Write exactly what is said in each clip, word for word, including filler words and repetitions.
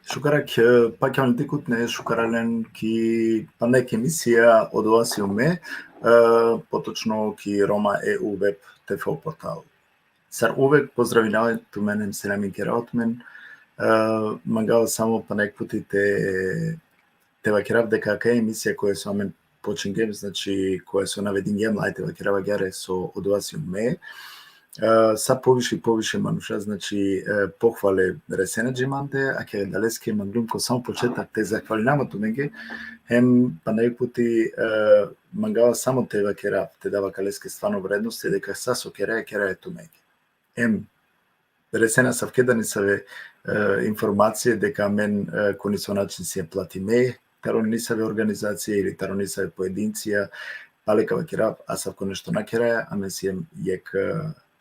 Šukar akh, e, pakjam dikhutne, šukar alen ki pana jekh emisija odova sium me, e, potočno ki Roma E U web T V portal. Sar uvek pozdravinava tumen hem selami kerava tumen, e, mangava samo pana jekh puti te, te vakerav deka akaja emisija koja so amen počingjem, znači, koja so navedingjem, ajde te vakerav agjaar so odova sium me. E, sa poviše i poviše manuša, znači, e, pohvale resena dži mande, akhe adaleske manglum ko samo početak te zahvalinama tumenge, hem pana jekh puti, e, mangava samo te vakerav, te dav akaleske stvarno vrednost, deka sa so keraja, keraja tumenge. Em, resena asavke da nisave, e, informacije deka amen, e, ko niso način siem platime taro nisave organizacije ili taro nisave pojedincija, pale ka vakerav, asavko nešto na keraja, amen siem jekh, e,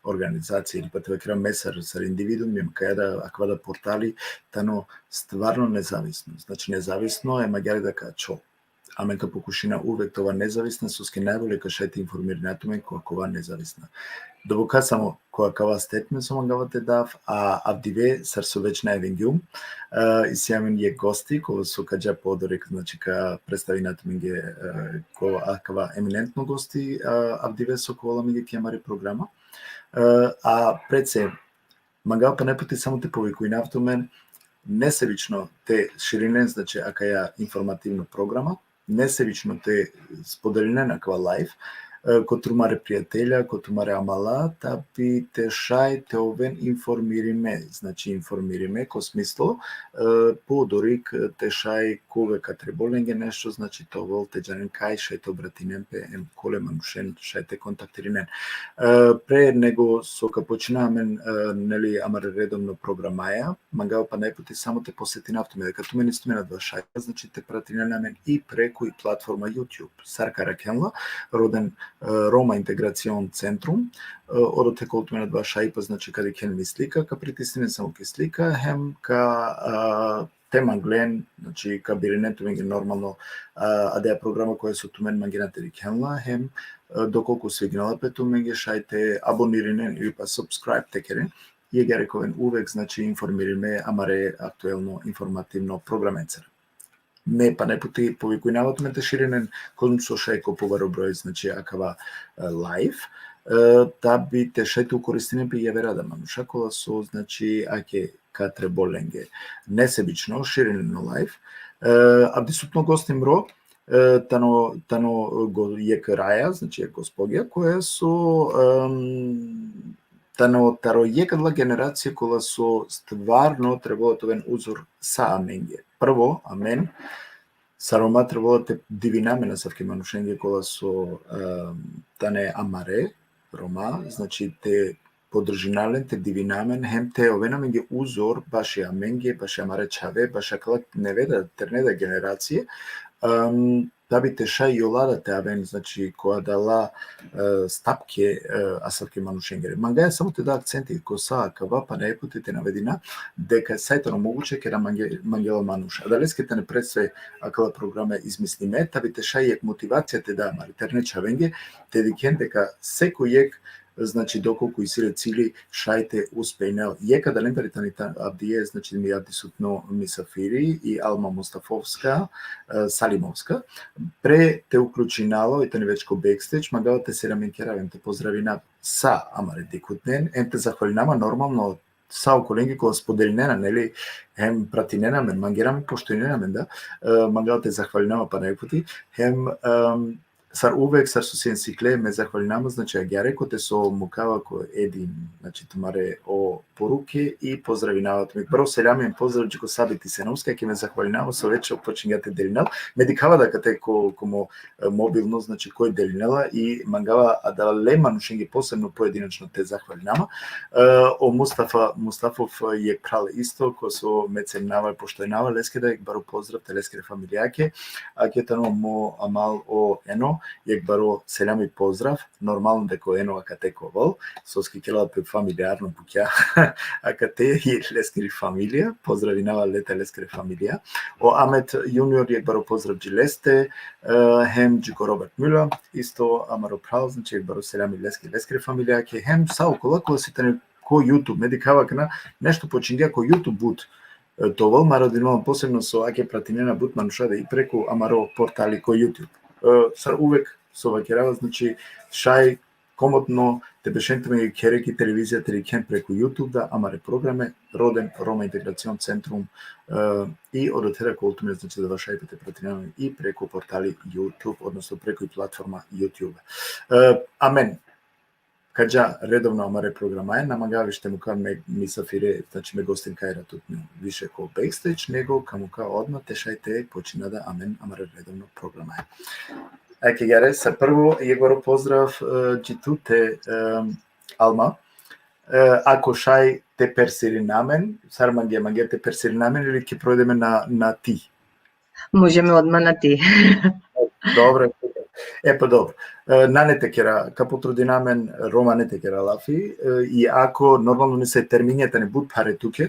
organizacija ili pa te vakerav me sar, sar individuum, em kaja da, akava da portali tano stvarno nezavisno. Znači, nezavisno, em agjaar da ka ačhol. Amen ka pokušina uvek te ova nezavisna, soske najbolje ka šaj te informirina tumen ko akava nezavisna. Doboka samo ko akava statement so mangava te dav, a avdive sar so već najavingjum, e, isi amen jekh gosti, kova so ka dža podorik, znači, ka predstavina tumenge, e, ko akava eminentno gosti, e, avdive so ka ovel amenge ki amari programa. E, a pred se, mangava pana jekh puti samo te povikujnav tumen, nesebično te širinen, znači, akaja informativno programa, nesebično te spodelinen akava live, e, ko tumare prijatelja, ko tumare amala, da bi te šaj te oven informirime, znači, informirime ko smislo, e, podorik te šaj kova ka trebol lenge nešto, znači, te ovel, te džanen kaj šaj te obratinen pe, em kole manušen šaj te kontaktirinen. E, pre nego so ka počina amen, e, neli, amare redovno programaja, mangava pana jekh puti samo te podsetinav tumen deka tumen isi tumen adava šajipa, znači, te pratinen amen i preku i platforma YouTube. Sar ka arakhen la, roden, e, Roma Integracion Centrum, e, odote ka ovel tumen adava šajipa, znači, ka dikhen mi slika, ka pritisninen samo ki slika, hem ka, e, te manglen, znači, ka birinen tumenge normalno, e, adaja programa koja so tumen mangena te dikhen la, hem, e, dokolku svignela pe tumenge, šaj te abonirinen ili pa subscribe te keren, i agjaar ka oven uvek, znači, informirime amare aktuelno informativno programencar. Me pana jekh puti povikujnava tumen te širinen, kozom so šaj ko pobaro broj, znači, akava, e, live, e, da bi te šaj te ukoristinen pe i javera da manuša kola so, znači, ake ka trebol lenge. Nesebično širinen o live. E, avdisutno gosti mro, e, tano, tano, e, go-, jekh raja, znači, jekh gospogja, koja so, em, tano taro jekh adala generacija kola so stvarno trebela te oven uzor sa amenge. Prvo, amen, sar Roma trebela te divina amen asavke manušenge kola so, em, tane amare Roma, znači, te podržina len, te divina amen, hem te oven amenge uzor baši amenge, baši amare čhave, baši akala neveda, terne da generacije, em, da bi te šaj i ola da te aven, znači, ko adala, e, stapke, e, asavke manušengere. Mangaja samo te da akcenti ko sa akava, pana jekh puti te navedina, deka sa i tano moguće, kera mange-, mangela manuš. Adaleske tane pred sve akala programa izmislime, da bi te šaj jekh motivacija te da amare terne čhavenge, te dikhen deka seko jekh, znači, dokolku isi le cili, šaj te uspejnel. Jekh adalendar tani ta-, avdive, znači, mi avdisutno misafiri i Alma Mustafovska, e, Salimovska. Pre te uključina la, i tani već ko backstage, mangava te selamin kerav hem te pozdravinav sa amare dikhutnen, hem te zahvalinama normalno sa okolenge kola spodelinena, neli, hem pratinena amen, mangena amen, poštujnena amen, da, e, mangava te zahvalinama pana jekh puti, hem, em, sar uvek, sar so sien sikle, me zahvalinama, znači, agjaar kote so mukava ko Edin, znači, tumare o poruke i pozdravinava tumen. Prvo selami hem pozdrav dži ko Sabit Isenovska, ki me zahvalinava so već počingja te delinel. Me dikhava da kate ko, ko mo, e, mobilno, znači, koj delinela i mangava adale manušenge posebno pojedinačno te zahvalinama. E, o Mustafa, Mustafov, e, jekh phral isto, ko so me cenava, poštujnava leske, da jekh baro pozdrav te leskere familijake, ake tano mo amal o Eno, jekh baro selami pozdrav, normalno deka o Eno akate ka ovel, soske kerela pe familijarno bukja akate i leskiri familija, pozdravinava le te leskere familija. O Ahmet Junior, jekh baro pozdrav dži leste, e, hem dži ko Robert Müller, isto amaro phral, znači, jekh baro selami leske, leskere familijake, hem sa okola kola so tane ko YouTube, me dikhava akana nešto počingja ko YouTube but, E, to ovel, ma rodinava posebno so ake pratinena but manuša da i preku amaro portali ko YouTube. E, sar uvek so vakerava, znači, šaj komotno te bešen tumen khere ki televizija te dikhen preku YouTube da amare programe, roden Roma Integracion Centrum, e, i odothera kol tumen, znači, da vašaj te pratinena i preku portali YouTube, odnosno preku i platforma YouTube. E, amen, ka dža redovno amare programaja, na mangava više te mukha me misafire, znači, me gostin kaj era tutnjo više ko backstage, nego ka mukha odma te šaj te počina da amen amare redovno programaja. Ake, jare, sa prvo, jekh baro pozdrav, e, dži tute, e, Alma. E, ako šaj te persirina amen, sar mange, mange te persirina amen ili ki projdeme na, na ti? Možeme odma na ti. Dobro, super. E, pa dobro. E, nane te kera, ka potrudina amen romane te kera lafi, e, i ako normalno nese terminja tane but phare tuke,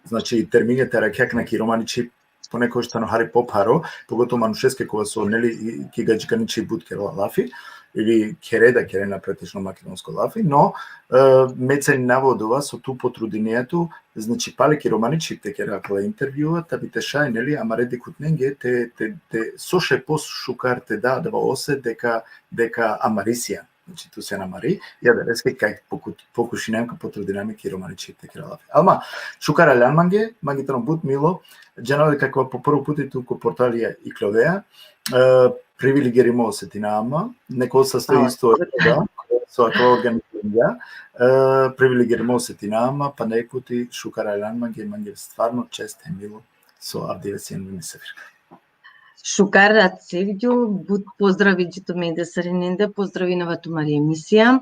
znači, terminja te arakhe akana ki romani čhib, ponekoš tano hari popharo, pogotovo manušeske kova so, neli, i, ki gadžikani čhib but kera lafi, ili khere da kerena pretežno makedonsko lafi, no, e, me ceninava odova so tu potrudinea tu, znači, pale ki romani čhib te kera akala intervjua, ta bi te šaj, neli, amare dikhutnenge te, te, te, so še pošukar te da adava oset deka, deka amari sian. Znači, tu sian amari, i adaleske kaj poku-, pokušinam, ka potrudinam ki romani čhib te kera lafi. Alma, šukar aljan mange, mange tano but milo, džanava deka po prvo puti tu ko portalija ikljovea, e, privilegirimo osetinama, neko sasto isto, da, so akava organizacija, e, privilegirimo osetinama, pa neki puti šukar aljan mange, mange stvarno čest hem milo so avdive sian mi misafir. Šukar Sevgjo, but pozdravi dži tumende sarinende, pozdravinava tumari emisija.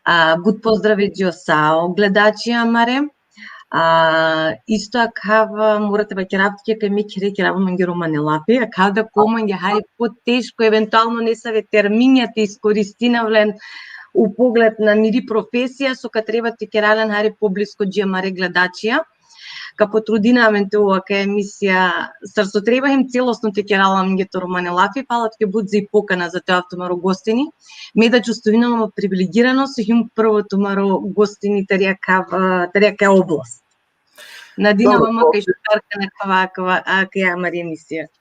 A, but pozdravi dži o sa o gledačija amare. A, isto akava, mora te vakerav tuke kaj me khere kerava mange romane lafi, akava da ko mange hari poteško, eventualno nesave terminja te iskoristinav len u pogled na miri profesija, so ka treba te kera len hari poblisko dži amare gledačija. Ka potrudina amen te ova akaja emisija sar so treba hem celosno te kera la amenge taro romane lafi, pala tuke but za i pokana za te ovav tumaro gostini. Me da čustuvinava privilegirano so hijum prvo tumaro gostini tari akaja, tari akaja oblast. Nadinava ma kaj šukar ka nakhava akava, akaja amari emisija.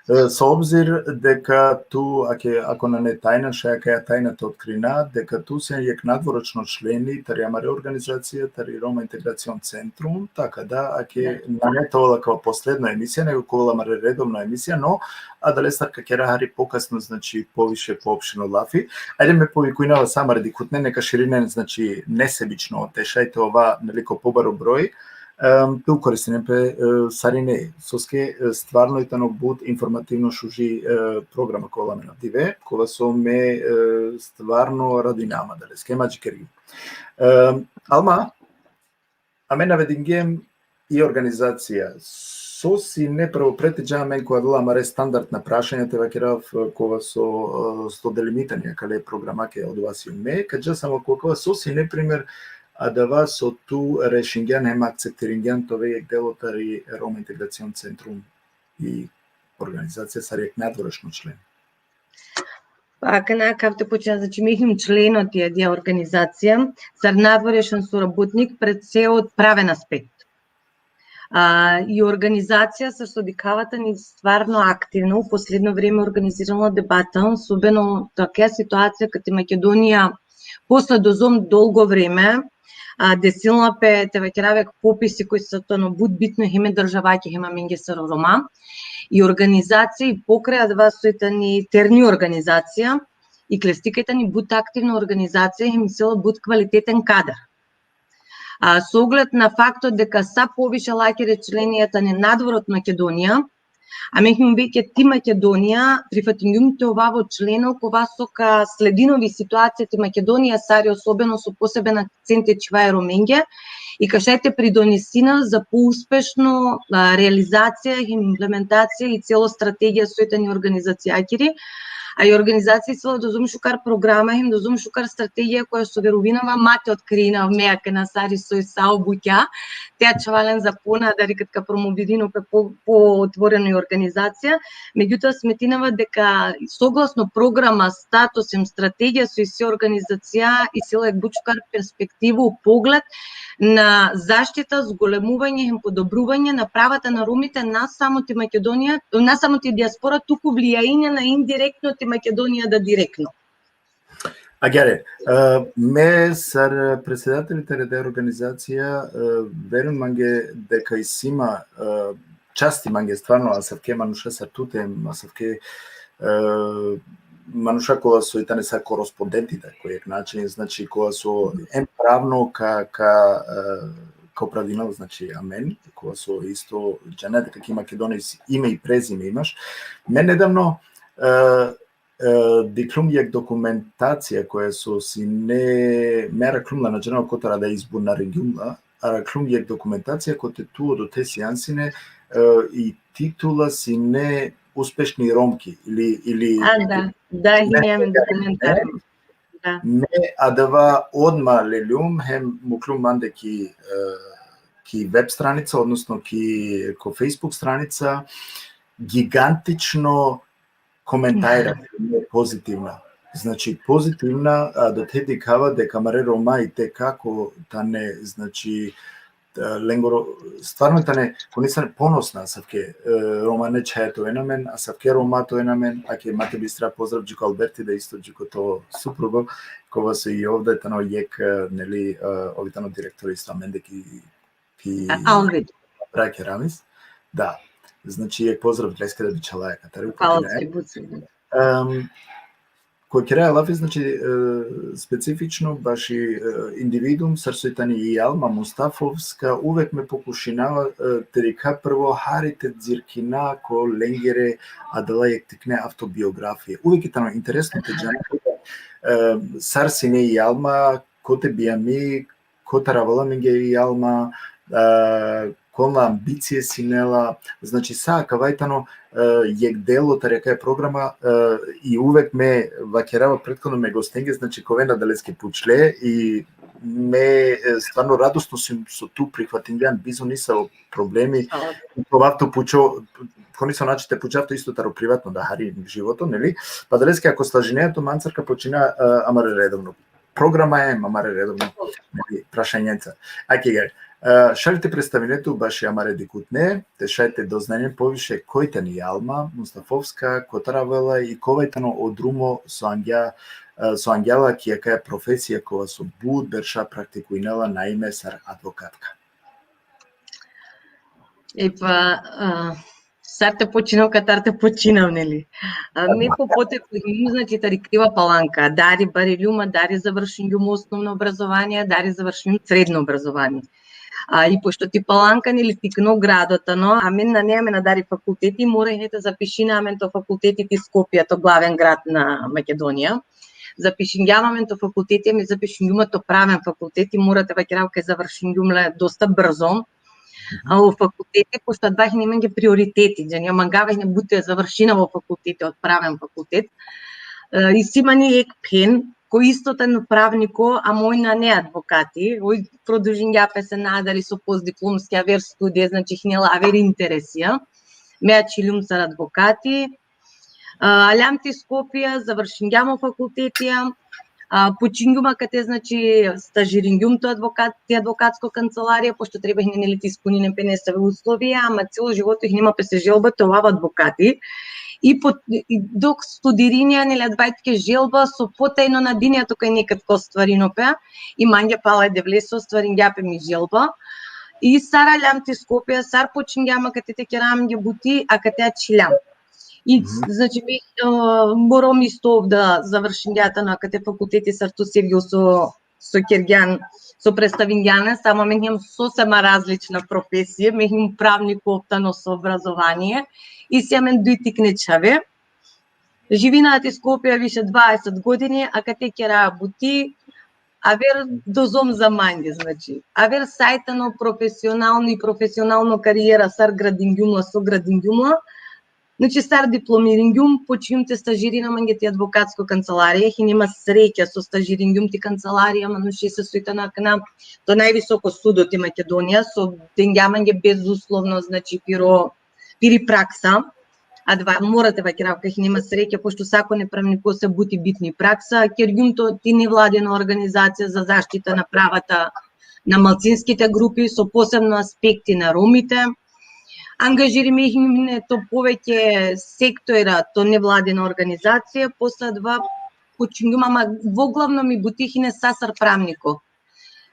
E, s obzir deka tu, ake, ako nane tajna, šaj akaja tajna te otkrina, deka tu sian jekh nadvoročno členi tari amare organizacija, tari Roma Integracion Centrum, taka da, ake, nane te ovel akava posledno emisija, nego ka ovel amare redovno emisija, no, adalestar ka kera hari pokasno, znači, poviše, poopšteno lafi. Ajde, me povikujnava sa amare dikhutne, neka širinen, znači, nesebično, te šaj te ova, neli, ko pobaro broj, em, te koristinen pe, e, sarine, soske, e, stvarno i tano but informativno šuži, e, programa kola amen avdive, kola so me, e, stvarno radinama adaleske, ma dži kergji. Em, Alma, amen navedingjem i organizacija. So sine, prvo, pre te dža amen ko adala amare standardna prašanja, te vakerav, e, kova so, e, so delimi tani akale programake, odova sium me, ka dža samo ko akava, so sine, primer, adava so tu rešingjan hem akceptiringjan te ove jekh delo tari Roma Integracion Centrum i organizacija sar jekh nadvoročno člen? Pa, akana ka te počna, znači, me hijum členo ti adija organizacija, sar nadvorešan sorabotnik, pred se od praven aspekt. A, i organizacija, sar so dikhava tani, stvarno aktivno, u posledno vreme organizirala debata, особено таква ситуација кај Македонија после дозом долго време, а, десила пе, те ваќараве, пописи кои се тано бут битно хеме државаки, хема менге саро Рома. И организација и покрај адва сој тани терни организација, и клестикај тани бут активна организација, хем сила бут квалитетен кадар. А, со оглед на фактот дека са повише лакере членија тани надвор од Македонија, а ме хем веќе ти Македонија, прифатингјум те оваво члено, кова со ка слединови ситуација ти Македонија, сари особено со посебен акцент е чвај Роменге, и ка шај те придонесина за поуспешно, а, реализација и имплементација и цело стратегија сој тани организацијакири, A i organizacija isi la dozum šukar programa, hem dozum šukar strategija koja so verovinava ma te otkrina me akana sari soj sa o bukja, te ačhava len za ponadari kad ka promovirina pe po, po otvoreno i organizacija. Međutim, smetinava deka soglasno programa, status hem strategija so isi organizacija, isi la jek but šukar perspektivu, pogled na zaštita, zgolemuvanje hem podobruvanje na pravata na Ромите, na samo ti Македонија, на само ти диаспора, туку влијајне на индиректно ти Македонија да директно. Agjaar, e, me sar predsedateli tari adaja organizacija, e, verujnam mange deka isi ma, e, časti mange stvarno asavke manuša sar tute, asavke, e, manuša kola so i tane sa korespondenti, da, ko jek način, znači, kola so em pravno ka, ka, e, ka opravdinel, znači, amen, kola so isto džane deka ki Makedonija ime i prezime imaš. Me nedavno, e, e, dikhlum jek dokumentacija koja so sine, me arakhlum la, na džanav kotar da izbunaringjum la, arakhlum jek dokumentacija kote tu odote sijan sine, e, i titula sine Uspešni Romki ili, ili... A, da, da, hine amen dokumentar. Da. Me adava odma leljum hem mukljum mande ki, e, ki web stranica, odnosno ki, ko Facebook stranica, gigantično komentara pozitivna. Znači, pozitivna, a da te dikhava deka amare Roma i te kako tane, znači, e, lengoro, stvarno tane, ko nisam ponosna asavke, e, romane čhaja te oven amen, asavke Roma te oven amen, ake ma te bistra pozdrav dži ko Alberti, da isto dži ko to suprugo, kova so i ovde tano jek, e, neli, e, ovi tano direktor isto amende ki, ki... A, Alvid. Brake Ramis. Da. Znači, jek pozdrav dleske da bi čhalaja katare. Hvala ti, buci. Em, ko keraja lafi, znači, e, specifično baši, e, individuum, sar so i tani i Alma Mustafovska, uvek me pokušinava, e, te dikha prvo hari te dzirkina ko lengere adala jek tikne avtobiografije. Uvek i tano interesno te džana, e, sar sine i Alma, kote bijami, kotar avela amenge i Alma, e, kon la ambicije sine la, znači sa akava i tano, e, jek delo tari akaja programa, e, i uvek me vakerava prethodno me gostenge, znači ka oven adaleske pučle i me, e, stvarno radosno sim so tu prihvatingjan bizo nisavo problemi. Hvala. Ko avto pučo, ko nisavo način te pučav to isto taro privatno da hari životo, neli? Pa adaleske ako slažinea tu mancar ka počina, e, amare redovno programa, em amare redovno, neli, prašanjenca. Ake, e, šaj te predstavine tu baši amare dikhutne, te šaj te doznajnen poviše koj tani Alma Mustafovska, kotar avela i kova i tano o drumo so angja, e, so angja la ki akaja profesija kova so but berša praktikujnela, naime sar advokatka. E pa, e, sar te počinav, katar te počinav, neli? A, me po poteklum, znači, tari Kriva Palanka, dari bariljum, a dari završingjum osnovno obrazovanie, a dari završingjum sredno obrazovanie. A, i pošto ti Palanka, neli, tikno grado tano, amen nane amen adari fakulteti, mora hine te zapišina amen to fakulteti ti Skopje, to glaven grad na Makedonija. Zapišingjam amen to fakulteti, me zapišingjum to Praven fakulteti, mora te vakerav kaj završingjum le dosta brzo. A o fakulteti, pošto adava hine amenge prioriteti, džanea, mangava hine but te završinav o fakulteti, o Praven fakultet. E, isi man jek phen, koj isto tano pravniko, a moj nane advokati, oj produžingja pe sine adari so postdiplomski aver studije, znači hine la aver interesija. Me ačhiljum sar advokati, a, aljam ti Skopje, završingjam o fakultetija, a, počingjum akate, znači, stažiringjum to advokat-, ti advokatsko kancelarija, pošto treba hine, neli, te ispuninen pe nesave uslovija, ama celo životo hine ma pese želba te ovav advokati. I po, i dok studirinea, neli, adava i tuke želba, so potajno nadinea tuke kaj nekad ka ostvarino pe, i mangja pala e Devle so ostvaringja pe mi želba. I sar aljam ti Skopje, sar počingjam akate te kerav amenge buti, akate ačhiljam. I, znači, me, e, morom isto da završingja tano akate fakulteti sar tu Sergio so, so kergjan, so predstavingjan, samo me hem sosema različna profesija, me hem pravniko tano so obrazovanie, i si amen duj tikne čhave. Živina ti Skopje više dvaeset godine, akate kerav buti, aver dozom za mange, znači. Aver saj tano profesionalno i profesionalno karijera sar gradingjum la, so gradingjum la, Znači, sar diplomiringjum, počingjum te stažirina mange ti advokatsko kancelarija, hinjum ma sreća so stažiringjum ti kancelarija, manuše so stojtana akana to najvisoko sudo ti Makedonija, so dengja mange bezuslovno, znači, piro, piri praksa. Adava mora te vakerav kaj hinjum ma sreća, pošto sakone pravniko sa but i bitni praksa, kergjum to ti nevladina organizacija za zaštita na pravata na malcinskite grupi, so posebno aspekti na Romite. Angažirime hinjum hine to poveće sektora to nevladina organizacija, posle adava počingjum, ama voglavno mi buti hine sa sar pravniko.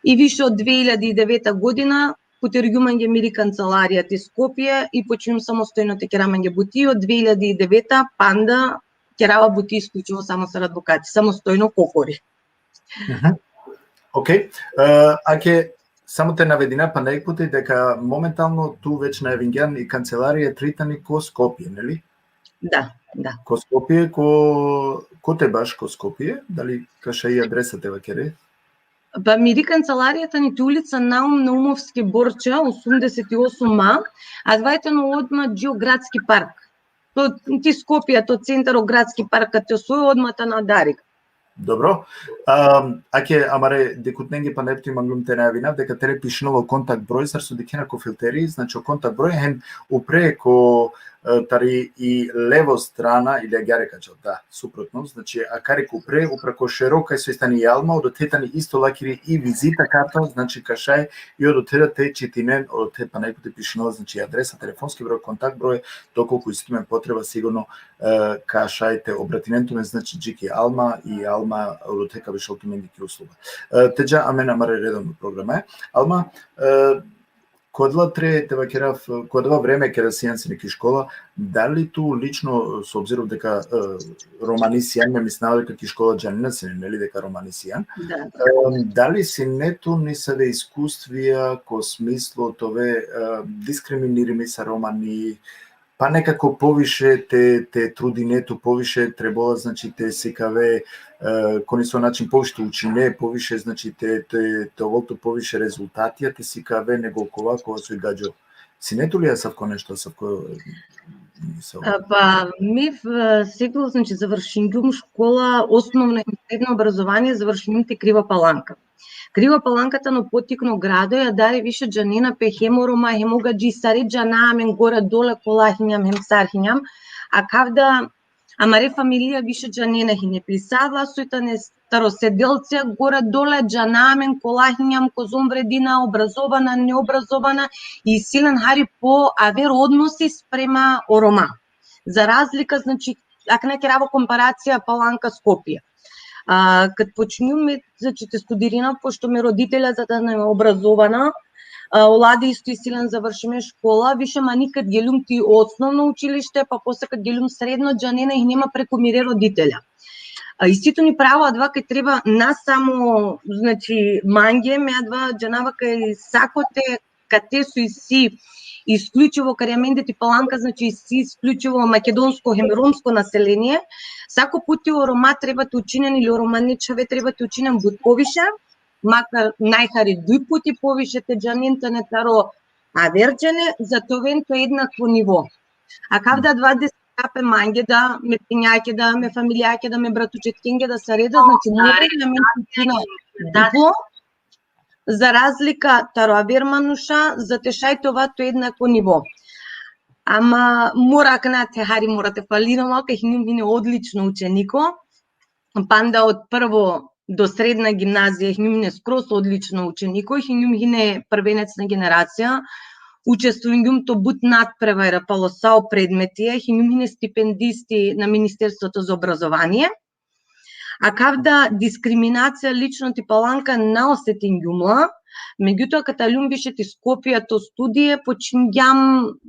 I više od dve hiljade i deveta godina putergjum mange miri kancelarija ti Skopje i počingjum samostojno te kerav mange buti. Od dve hiljade i deveta panda kerava buti isključivo samo sar advokati, samostojno kokori. Mhm. Ok. E, ake, samo te navedina panda jekh puti deka momentalno tu već najavingjan i kancelarija tri tani ko Skopje, neli? Da, da. Ko Skopje, ko, kote baš ko Skopje? Dali ka šaj i adresa te vakere? Pa miri kancelarija tani ti ulica Naum Naumovski Borča, osumdeset i osum A, adava tano odma dži o Gradski park. To ti Skopje, to centar o Gradski park, kad te osvoji odma tano adari. Dobro. Um, ake amare dikhutnenge panda jekh puti manglum te najavinav deka tere pišinol o kontakt broj, sar so dikhena ko filteri, znači o kontakt broj, hem upre ko, e, tari i levo strana ili agjaar ka ačhol, da, suprotno, znači akari ko upre, upre ko šero, kaj so tani i Alma, odote tani isto lakiri i vizita karta, znači ka šaj i odote te čitinen, odote panda jekh puti pišinol, znači adresa, telefonski broj, kontakt broj, dokolku isi tumen potreba, sigurno, e, ka šaj te obratinen tumen, znači, dži ki Alma, i Alma odote ka bešel tumenge ki usluga. E, te dža amen amare redovno programaja. Alma, e, ko adala tre, te vakerav, ko adava vreme keda sijan sine ki škola, dali tu lično, s obzirom deka, e, Romani sijan, me mislinava deka ki škola džanena sine, neli, deka Romani sijan. Da, da. E, dali sine tu nesave iskustvija ko smislo te ove, e, diskriminirimi sar Romani, pa nekako poviše te, te trudine tu, poviše trebela, znači, te sikave, e, ko nesavo način poviše te učine, poviše, znači, te, te, te ovel tu poviše rezultatija te sikave nego kova, kova so i gadžo. Sine tu li asavko nešto, asavko, misao? A, pa, mi, v-, sigurno, znači, završingjum škola, osnovno i sredno obrazovanje završingjum ti Kriva Palanka. Kriva Palanka tano potikno grado, i adari više džanena pe hem o Roma, hem o gadži, sare džana amen gore dole kola hinjam, hem sar hinjam. Akavda amare familija više džanena hine pe. Sa adava soj tane taro sedelcija gore dole, džana amen kola hinjam, kozom vredina, obrazovana, neobrazovana, i isi len hari po aver odnosi sprema o Roma. Za razlika, znači, akana kerava komparacija Palanka Skopje. A, kad počingjum me, znači, te studirinav, pošto me roditelja za da neobrazovana, a, olade isto isi len završime škola, više ma nikad geljum ti osnovno učilište, pa posle kad geljum sredno, džanena hine ma preku mire roditelja. A, isi tu ni pravo, adava kaj treba na samo, znači, mange, me adava džanava kaj sakote, kate so isi isključivo kari amende ti Palanka, znači, isi isključivo makedonsko hem romsko naselenie, sako puti o Roma treba te učinen ili o romane čhave treba te učinen but poviše, makar najhari duj puti poviše te džanen tane taro aver džene, za te oven to jednako nivo. Akavda adava dešava pe mange da, me phenjake da, me familijake da, me bratučetkenge da, sare da, znači, mora amen te učina duplo, za razlika taro aver manuša, za te šaj te ova to jednako nivo. Ama mora akana te hari, mora te falinav, kaj hinjum hine odlično učeniko, panda od prvo do sredna gimnazija hinjum hine skroz odlično učeniko, hinjum hine prvenec na generacija, učestvingjum to but nadprevara palo sa o predmetija, hinjum hine stipendisti na Ministerstvoto za obrazovanie. Akavda diskriminacija lično ti Palanka na osetingjum la, megjutoa kad aljum više ti Skopje to studije, počingjam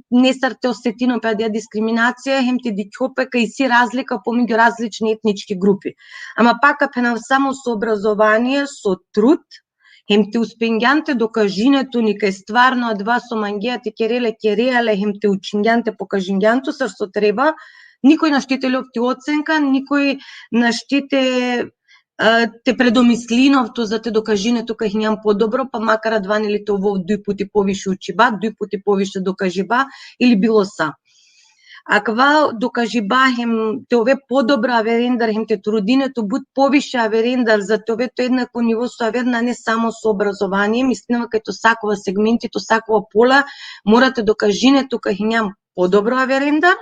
nesar te osetinel pe adaja diskriminacija, hem te dikhel pe kaj isi razlika pomegju različni etnički grupi. Ama pak ka phenav, samo so obrazovanie, so trud, hem te uspingjan te dokažine tu ni kaj stvarno adava so mangea te kere le, kerea le, hem te učingjan, te pokažingjan tu sar so treba, nikoj našti te lov ti ocenka, nikoj našti te, e, te predomislinel tu za te dokažine tu kaj hinjam po-dobro, pa makar adava, neli, te ovel duj puti poviše učiba, duj puti poviše dokažiba ili bilo sa. Akava dokazibá hem te ove podobro aver endar, hem te trudine tu but poviše aver endar, za te ove to jednako nivo so aver nane samo so obrazovanie, mislinava kaj to sakova segmenti, to sakova pola, mora te dokažine tu kaj hinjam podobro aver endar,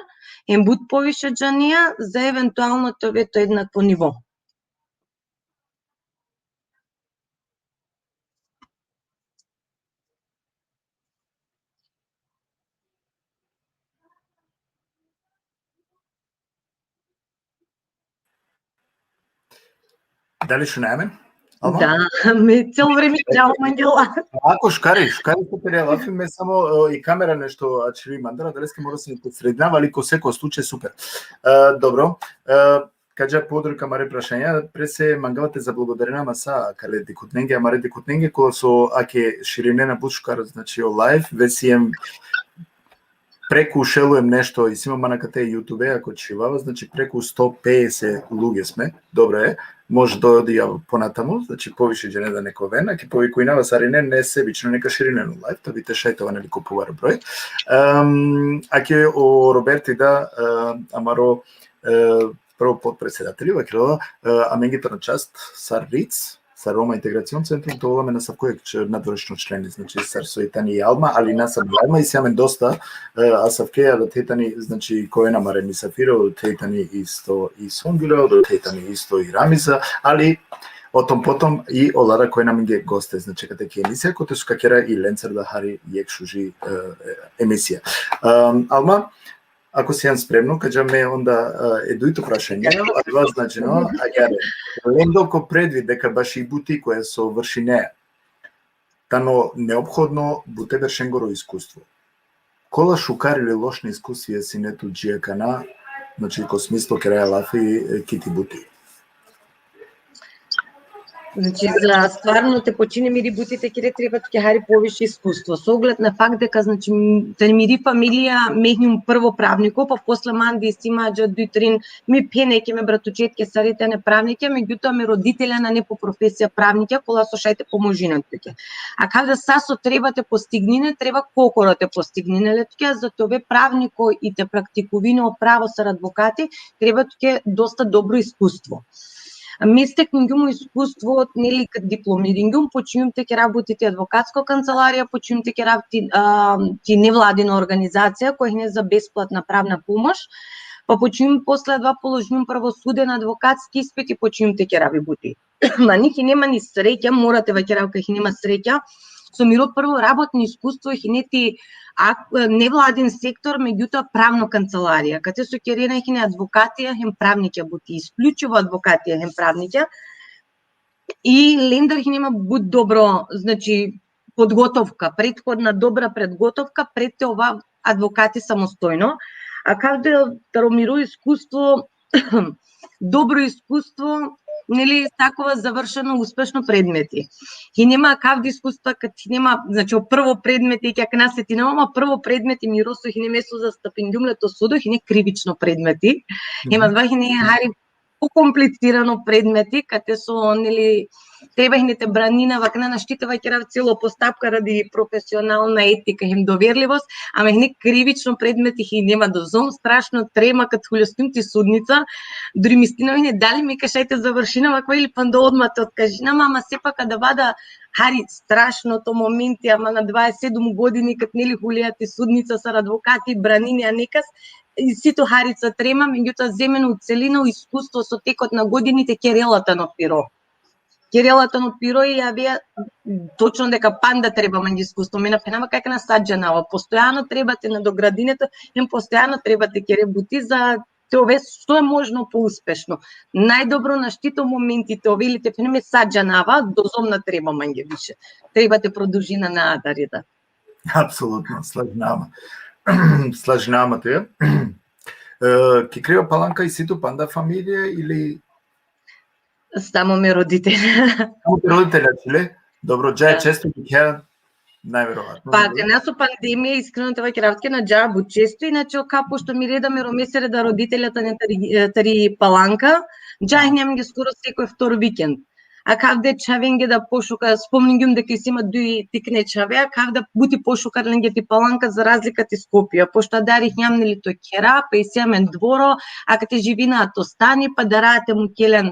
hem but poviše džanija, za eventualno te ove to jednako nivo. Dali šunaja amen? Alma? Da, me celo vreme čavam, Angela. Ako šukari, šukari, super, ja lafim, me samo, e, i kamera nešto ačhivi mandar, adaleske mora sam te sredinav, ali ko sekova slučaj super. E, dobro, e, ka dža po odori ki amare prašanja, pre se mangava te zablagodarinav ma sa akale dikhutnenge, amare dikhutnenge, kola so ake širinena but šukar, znači, o live, ve siem preku šelu em nešto, isi ma man akate YouTube, ako čhivava, znači, preku sto pedeset lugje sme, dobro e, može da odi ponatamu, znači, poviše džene da neka oven, ake povikujnava sarinen, nesebično neka širinen o live, ta bi te šaj te ova, neli, ko pobar broj. Em, ake o Roberti da, em, amaro, e, prvo potpredsedateli, vakerela, e, amenge tano čast, sar RIC, sar Roma Integracion Centrum, te ovel amen asavko jekh č-, nadvršno členi, znači, sar so i tani i Alma, ali na samo i Alma, isi amen dosta, e, asavke, a da te tani, znači, ko ena amare misafiro, te tani isto i Songilo, da te tani isto i Ramiza, ali o tom potom i ola da ko ena amenge goste, znači, kate ki emisija, kote so ka kera i lencar da hari jekh šuži, e, e, emisija. Em, Alma, ako sian spremno, ka dža me onda, e, e dujto prašanje. Evo. Adava, znači, no, agjaar, lendo ko predvid deka baši buti koja so vršinea tano neophodno bute beršengoro iskustvo. Kola šukar ili lošna iskustvija sine tu dži akana, znači, ko smislo keraja lafi, e, ki ti buti? Znači, za stvarno te počine miri buti te kere, treba tuke hari poviše iskustvo. Со оглед на факт дека, значи, м, тани мири фамилија, ме хинум прво правнико, па после ман да исци ма аџа дуи трин, ми пенеке ме братучетке сари тане правнике, меѓутоа ме родителя нане по професија правнике, кола со шај те поможинат туке. А каде са со треба те постигнине, треба кокоро те постигнине ле туке, за тоа ве правнико и те практикувине о право сар адвокати, треба туке доста добро искуство. Ме стекнунгјум искуство, нели, кад дипломирингјум, почнунгјум те кера бути ти адвокатско канцеларија, почнунгјум те кера ти, а, ти невладина организација, која е за бесплатна правна помош, па почнунгјум после два положнув правосуден адвокатски испит и почнунгјум те кера ви бути. Ма ники нема ни среќа, мора те ваќерав кај нема среќа, со миро прво работно искуство и хинети, а, невладин сектор, меѓутоа правно канцеларија, каде со керена хине адвокатија хем правникја бути, исклучиво адвокатија хем правникја, и лендар хинема бут добро, значи, подготовка, предходна добра предготовка пред те ова адвокати самостојно. А каде таро миро искуство, добро искуство, нели, такова завршено успешно предмети. И нема кавди искуства кад и нема, значи, о прво предмети, ќе кна се ти нема, ама прво предмети миро со и нема со застапингјум ле то судо, и не кривично предмети. Нема два и не хари покомплицирано предмети, каде со, нели, треба и не те бранина, вакна на штите ваќерав цело постапка ради професионална етика и доверливост, ама и не кривично предмети и нема дозом, страшно трема кад хулјостим ти судница, дури мислина и не дали ми кашајте завршина ваква или панда одма те откажина, ама сепак да бада хари страшно то моменти, ама на дваесет седум години кад, нели, хулија ти судница сар адвокати, бранини, а некас, и сито харица трема, меѓутоа земено у целина искуство со текот на годините керелата на пиро. Керелата на пиро и ја веа точно дека панда треба ман искуство. Ме напенава како на саџанава. Постојано треба те надоградинето, им постојано треба те кере бути за те ове што е можно поуспешно. Најдобро на штито моментите ове или те пенеме саџанава, дозомна треба манге више. Треба те продолжина на адарида. Apsolutno, slažnama. Slažnama te. E, ki kriva palanka isi tu panda familija ili? Samo me roditelja. Samo te roditelja, čile? Dobro, džaja, da, često ki kja najverovatno. Pa, dobro, kana so pandemija, iskreno te vakerav tuke, na džaja but često, inače, ka, pošto mi reda me romesere da roditelja tane tari, e, tari palanka, džaja, da, nemam ge skoro sekoj vtor vikend. Akavde čhavenge da pošukar, spomningjum deka isi ma duj tikne čhave, akavda buti pošukar lenge ti Palanka za razlika ti Skopje, pošto adari hinjam neli to kera, pa isi amen dvoro, akate živina to stani, pa dara te mukelen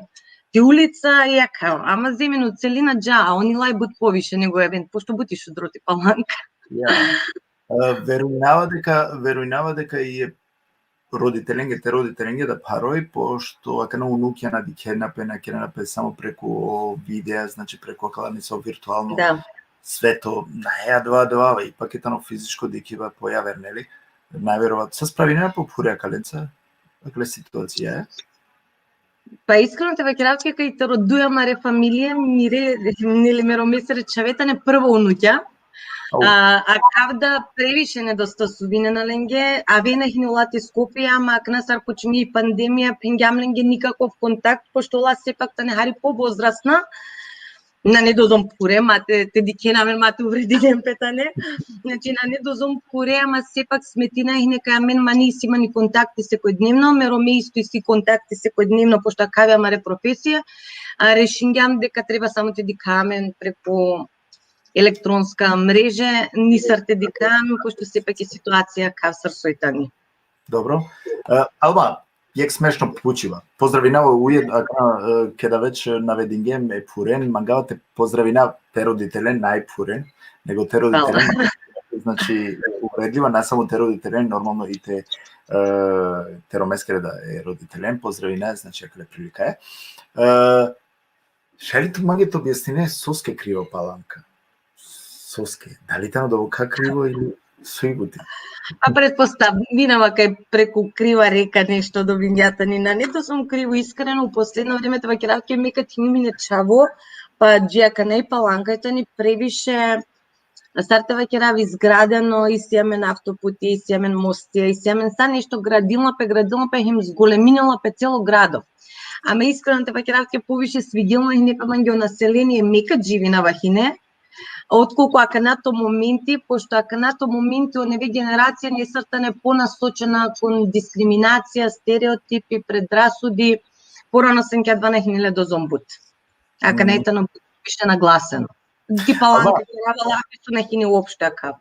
ti ulica, i akav. Ama zemen u celina dža, a oni laj but poviše nego amen, pošto buti šudro ti Palanka. Ja. E, verujnava deka, verujnava deka i roditelenge, te roditelenge da pharoj, pošto akana unukja na dikhena pe, na kerena pe samo preku o videa, znači preku akala nesavo virtualno Da. sveto, na, e, adava, adava, ipak e tano fizičko dikhiba pojaver, neli? Najverovatno. Sa spravinena po phure akalenca, akale situacija, e? Pa iskreno te vakerav ke kaj taro duj amare familije, mire, neli, me romesere čhave tane prvo unukja. Au. A, akavda previše nedostasuvina na lenge, avena hine ola ti Skopje, ama akana sar počingi i pandemija, phengjam lenge nikakov kontakt, pošto ola sepak tane hari povozrasna, nane dozom phure, ma te, te dikhena amen, ma te uvredinen pe tane. Znači, nane dozom phure, ama sepak smetina hine kaj amen mani isi mani kontakti sekojdnevno, me rome isto isi kontakti sekojdnevno, pošto akav i amare profesija, a rešingjam deka treba samo te dikha amen preku elektronska mreže, nisar te dikha amen, pošto sepak i situacija akav sar soj tani. Dobro. E, Alma, jekh smešno pučiba. Pozdravinava ujed, akana, e, keda već navedingjem e phuren, mangava te pozdravinav te roditelen, na e phuren, nego te roditelen, znači, uvredljiva, na samo te roditelen, normalno i te, e, te romeskere da e roditelen, pozdravinav, znači, akale prilikaja. E, šaj li tu mange te objasnine soske kriva Palanka? Soske? Dali tano doboka krivo ili soj buti? A pretpostavinava kaj preku kriva reka nešto dobingja tani. Nane dozom krivo, iskreno, u posledno vreme te vakerav ke me kad hinjum hine čhavo, pa dži akana i Palanka tani previše, sar te vakerav, izgradeno, isi amen avtoputi, isi amen mostija, isi amen sa nešto gradinela pe, gradinela pe, hem zgoleminela pe celo grado. Ama iskreno te vakerav ke poviše sviginela hine pe mange o naselenie me kad živinava hine, otkolku akana to momenti, pošto akana to momenti o neve generacija nesar tane ponasočena kon diskriminacija, stereotipi, predrasudi, porano sar ke adava na hine le dozom but. Akana i tano više naglaseno. Ti Palanka, Ama- kerava lafi so na hine uopšte akav.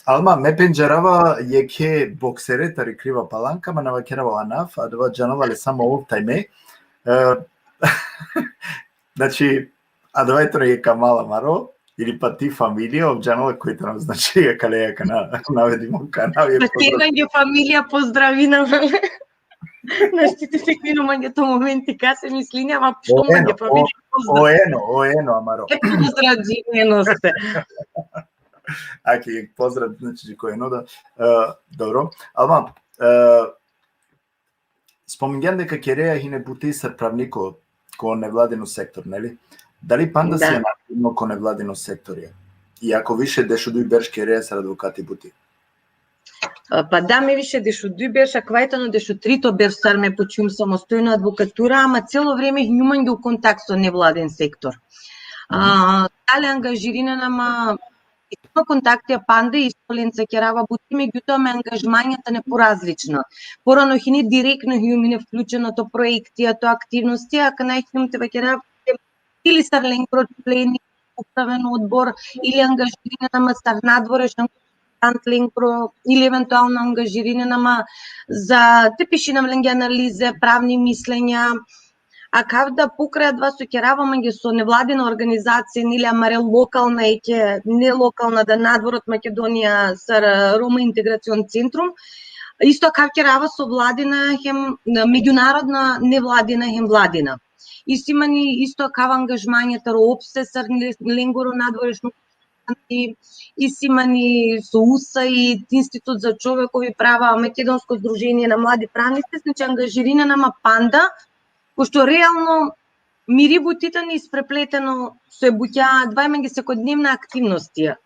Alma, me pendžarava jekhe boksere tari kriva Palanka, ma na vakerava o anav, adava džanela le samo ov taj me. E, znači, adava i tano jekh kanal amaro, ili pa ti familija, ov džanela koj tano, znači, akale akana, navedimo kanal, jekh Pa te mange familija pozdravinava. Našti te sekninu mange to momenti kase mislinja, ma što O mange eno, familija o pozdravinava. eno, o eno, amaro. E, pozdrav, dživneno ste. Aki, pozdrav, znači, ko eno da. E, dobro. Alma, e, spomingjan deka kerea hine buti sar pravniko ko nevladino sektor, neli? Dali panda Da. si aktivno ko nevladino sektorija? I ako više dešuduj berš kerea sar advokati buti? A, pa da, me više dešuduj berš, akava i tano dešutrito berš sar me počinjum samostojno advokatura, ama celo vreme hinjum mange u kontakt so nevladin sektor. A, tale angažirinena ma, ima kontaktija panda, isto lenca kerava buti, megjutoa me angažmanja tane porazlična. Porano hine direktno hinjum hine vključena to proektija, to aktivnostija, akana hinjum te vakerav ili sar lengoro členi upravno odbor, ili angažirinena ma sar nadvorešan konsultant lengoro, ili eventualno angažirinena ma za te pišinav lenge analize, pravni mislenja. Akavda pokraj adava so kerava mange so nevladina organizacija, ili amare lokalna, eke, ne lokalna, da, Nadvor od Makedonija, sar, e, Roma Integracion Centrum, isto akav kerava so vladina hem, e, međunarodna, nevladina hem vladina. Isi mani isto akav angažmanja taro OPSE sar le-, lengoro nadvorešno konsultanti, isi mani so USAID, Institut za човекови права, Македонско здружение на млади правници, znači angažirinena ma panda, pošto realno miri buti tani isprepleteno so e bukja, adava i mange sekojdnevna aktivnostija.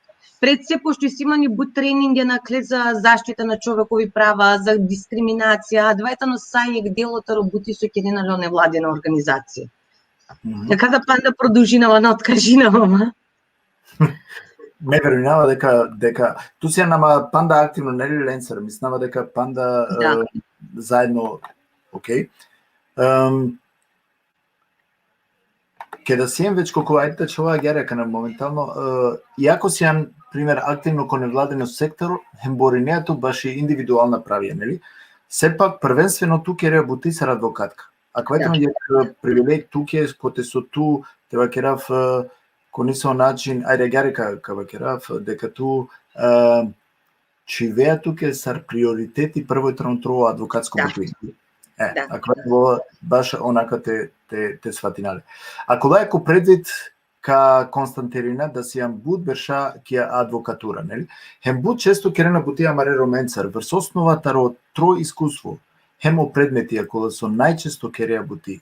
Pred se, pošto isi mani but treninge nakhle za zaštita na човекови права, za diskriminacija, adava i tano sa jekh delo taro buti so kerena le nevladina organizacija. Mhm. Akada panda produžinava, na otkažinava ma. Me verujnava deka, deka, tu si nama panda aktivno, neli, lencar, mislinava deka panda, Da. E, zaedno, okej. Em, Keda siem već koliko ajde čela agjaar akana momentalno, e, iako sian, primer, aktivno ko nevladino sektor, hem borinea tu baši individualna pravija, neli? Sepak, prvenstveno tu kerea buti sar advokatka. Akava tano jekh, e, privilegij tuke, kote so tu, te vakerav, e, ko nesavo način, ajde agjaar ka, ka vakerav, deka tu, e, čhivea tuke sar prioriteti prvo tano tro advokatsko buti. E, akava tano baš onaka te, te, te svatina le. Ako la ko predvid ka konstatirina da sian but berša ki advokatura, neli? Hem but često kerena buti amare Romencar, vrs osnova taro tro iskustvo, hem o predmetija kola so najčesto kerea buti.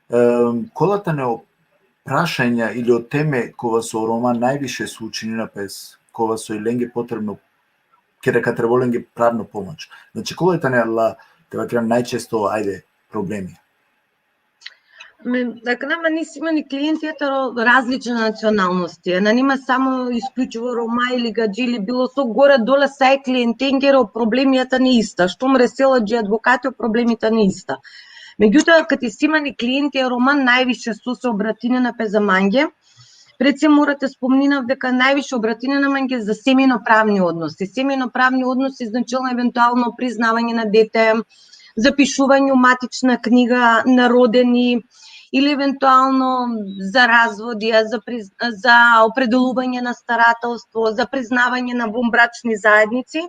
Em, kola tane o prašanja ili o teme kova so o Roma najviše suočinena pes, kova so i lenge potrebno, keda ka trebol lenge pravno pomoć. Znači, kola tane la, te vakera, najčesto, ajde, problemi? Me, akana man isi mani klientija taro različna nacionalnosti. Nane ma samo isključivo Roma ili gadži ili bilo so, gore dole sa e klientengere o problemija tane ista. Štom resela dži advokati, o problemi tane ista. Međutoa, kad isi mani klientija Roma, najviše so se obratinena pe za mange. Pred se mora te spomninav deka najviše obratinena mange za семейно-правни односи. Семейно-правни односи značela eventualno priznavanje na dete, zapišuvanje u matična knjiga na rodeni, ili eventualno za razvodija, za priz-, za opredeluvanje na staratelstvo, za priznavanje na vonbračni zaednici.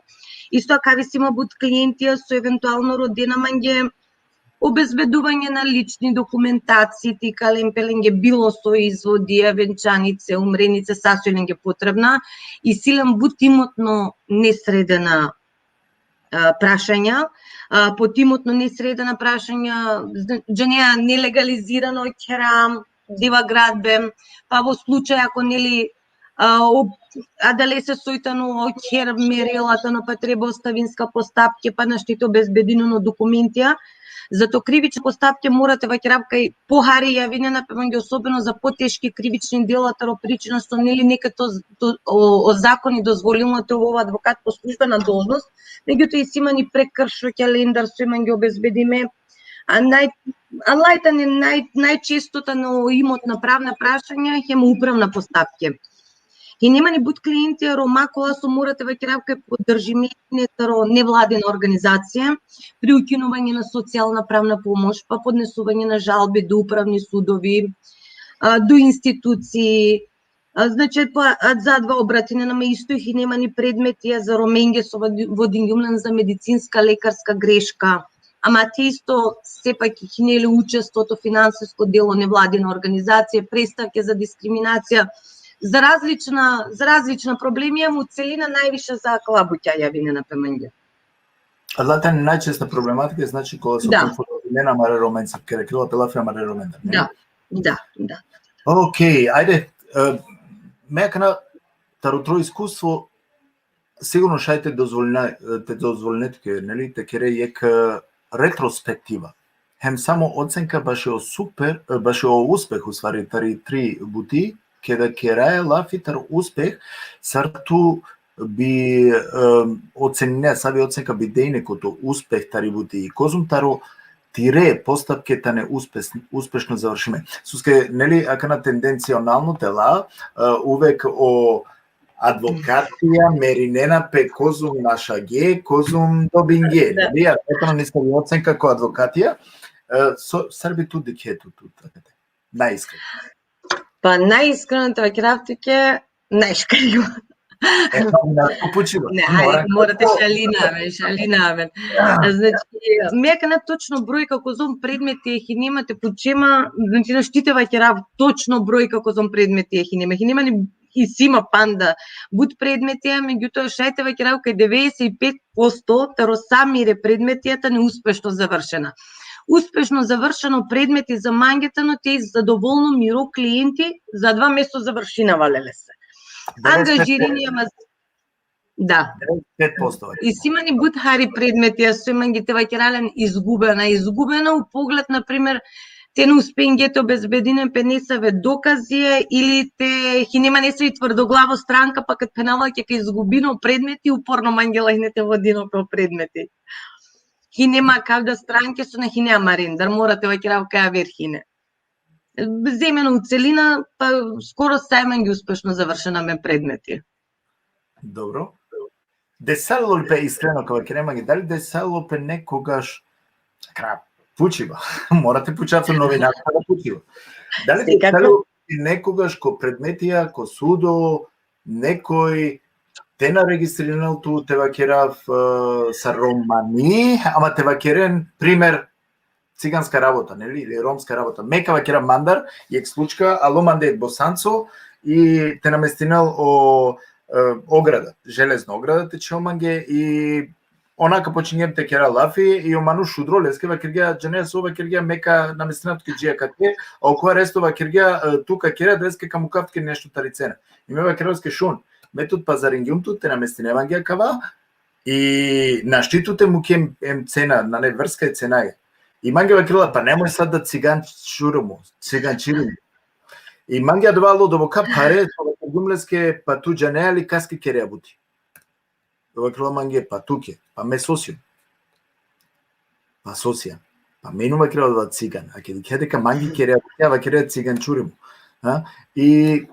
Isto akavi si ma but klientija so eventualno rodena mange, obezbeduvanje na lični dokumentaciji, te ikalen pe lenge bilo so, izvodija, venčanice, umrenice, sa so i lenge potrebna, isi len but imotno nesredena, a, prašanja, a, pod imotno nesredena prašanja, zna-, džanea, nelegalizirano khera, diva gradbe, pa vo slučaj ako, neli, a, o-, adalese soj tano o kher merela, tano pa treba ostavinska postapke, pa našti te obezbedinen o dokumentija. Zato krivične postapke mora te vakerav kaj pohari javinena pe mange, особено za потешки кривични дела, taro pričina so, neli, neka to, to, o, o zakoni dozvolimo te ovol advokat po službena должност, меѓутоа isi mani prekršoja lendar so i mange obezbedime, a naj-, a laj tane naj-, najčesto tano imotna pravna prašanja, hem upravna postapke. Hine mani but klientija Roma kola so, mora te vakerav kaj, podržime hine taro nevladina organizacija, pri ukinuvanje na socijalna pravna pomoć, pa podnesuvanje na žalbi do upravni sudovi, a, do instituciji, a, znači, pa, a, za adava obratinena ma isto hine mani predmetija za Romenge so vodi-, vodingjum len za medicinska lekarska greška. Ama te isto sepak hine le učestvovanje, finansisko delo nevladina organizacija, prestavke za diskriminacija, za različna, za različna problemi, ama u celina najviše za akala buća javinena pe mange. Adala tane najčesta problematika, znači, kola so konfrontirena amare Romenca, keda kerela pe lafi amare Romenca, ne? Da, da, da. Okej, ajde, e, me akana taro tro iskustvo, sigurno šaj te dozvolina, te dozvolina tuke, neli, te kere jekh, e, retrospektiva. Hem samo ocenka bašo super, e, bašo uspeh, u stvari, tari tri buti, keda keraja lafi taro uspeh, sar tu bi, e, ocenine, savi ocenka bi dejne koto uspeh tari buti, kozom taro tire postapke tane uspes-, uspešno završime. Soske, neli, akana tendencionalno te la, e, uvek o advokatija merinena pe kozom našage, kozom dobinge. Da. Neli, a totalno niska ocenka ko advokatija, e, so, sar bi tu dikhe tu, tu, tu, naiskreno. Pa naiskreno te vakerav tuke, najšukar. E, pa, na, pučiba. Ne, hajde, mora te šalina amen, šalina amen. Znači, me akana točno brojka kozom predmeti hine ma te puče ma, znači, našti te vakerav točno brojka kozom predmeti hine ma. Hine ma ni, isi ma panda but predmetija, međutoa šaj te vakerav kaj devedeset i pet posto taro sa mire predmetija tane uspešno završena. Uspešno završeno predmeti za mange tano te zadovolno miro klienti, za dva mesto završinava lelese. Angažirini ama, da. Devedeset pet posto. Isi mani but hari predmetija so i mange, te vakera len, izgubena, izgubena u pogled, na primer, te na uspinge te obezbedinen pe nesave dokazija ili te hine ma nesavi tvrdoglavo stranka, pa kad phenela kaj ka izgubina o predmeti, uporno mangela hine te vodinel pe o predmeti. Hine ma kavda stranke so na hine amarendar, mora te vakerav kaj aver hine. земено у целина, па скоро сај имам ги успешно завршена ме предмети. Dobro. Desalo li pe, iskreno, ka vakerav mange, dali desalo pe nekogaš, kra, pučiba, morate pučati novinarka da pučiba. Dali desalo pe nekogaš ko predmetija, ko sudo, nekoj te na registririnel tu, te vakerav, e, sa romani, ama te vakeren, primer, ciganska rabota, neli, ili romska rabota. Me ka vakerav mandar, jek slučka, alo mande jek Bosanco, i te namestinel o, e, ograda, železno ograda te čhel mange, i ona ka počinjem te kera lafi, i o manuš šudro leske vakergja, džane so, vakergja, me ka namestinav tuke dži akate, a okova resto vakergja, e, tu ka kera, leske ka mukav tuke nešto tari cena. I me vakerav leske, šun, me tut pazaringjum tu, te namestine mange akava, i našti tu te muke em cena, nane vrska e cenaja. I mange vakerela, pa nemoj sad da cigan čurimo, cigan čirimo. I mange adava alo doboka phare, so vakergjum leske, pa tu džanea li kaske kerea buti? Vakerela mange, pa tuke, pa me so sijum. Pa so sijam. Pa me inum, vakerela, adava cigan. A ked dikhea deka mange kerea buti, a vakerela cigan čurimo. Ha? I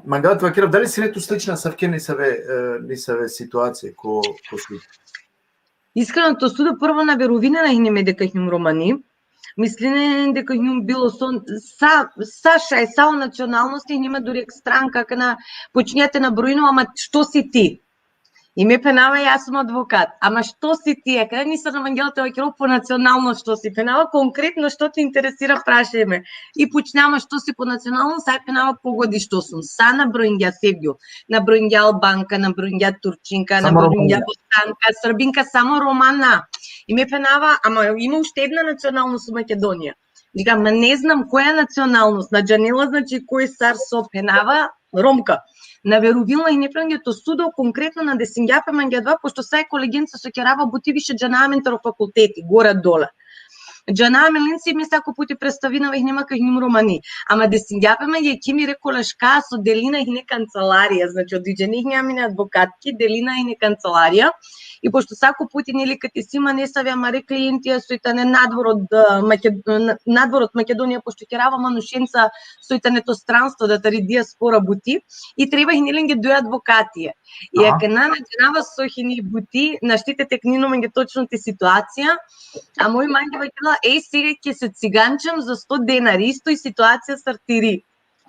mangava te vakerav, dali sine tu slična asavke nisave, e, nisave situacije ko, ko sud? Iskreno, to sudo prvo na veruvina na hine me deka hinjum romani. Mislinen deka hinjum bilo so, sa, sa šaj, sa o nacionalnosti, hinjum duri jek stranka, kana počinja te nabrojinel, ama što si ti? I me phenava, ja sum advokat. Ama što si ti? Akana nisam mangela te vakerav po nacionalnost što si. Phenava konkretno što te interesira, prašaj me. I počnava što si po nacionalnost, saj phenava pogodi što sum. Sa nabrojingja sevgju. Nabrojingja Albanka, nabrojingja Turčinka, nabrojingja Bosanka, Srbinka, samo romana. I me phenava, ama ima ušte edna nacionalnost u Makedonija. Викам, ма не знам која националност, на џанела, значи, кој сар со пенава, ромка. На верувила и не пенге то судо конкретно на десингјапе манге два, пошто сај колеґенца со керава бути више џана амен таро факултети, гора дола. Џана амен ленци ми сако пути представина вех нема кај ним романи. Ама десингјапе манге ки ми реколешка со делина и не канцеларија, значи, одиџени и не адвокатки, делина и не канцеларија. И пошто сако пути, нели, кај ти сима несави, ама ре клиентија со и тане надвор од, а, Макед-, на-, надвор од Македонија, пошто керава манушенца со и тане то странство да тари диаспора бути, и треба и нели ге дуе адвокатија. И Аха. Ака на наџанава со хини бути, нашти те текнину манге точно ти ситуација, а мој манге вакела, е, сега ќе се циганчам за сто денари, исто и ситуација сартири.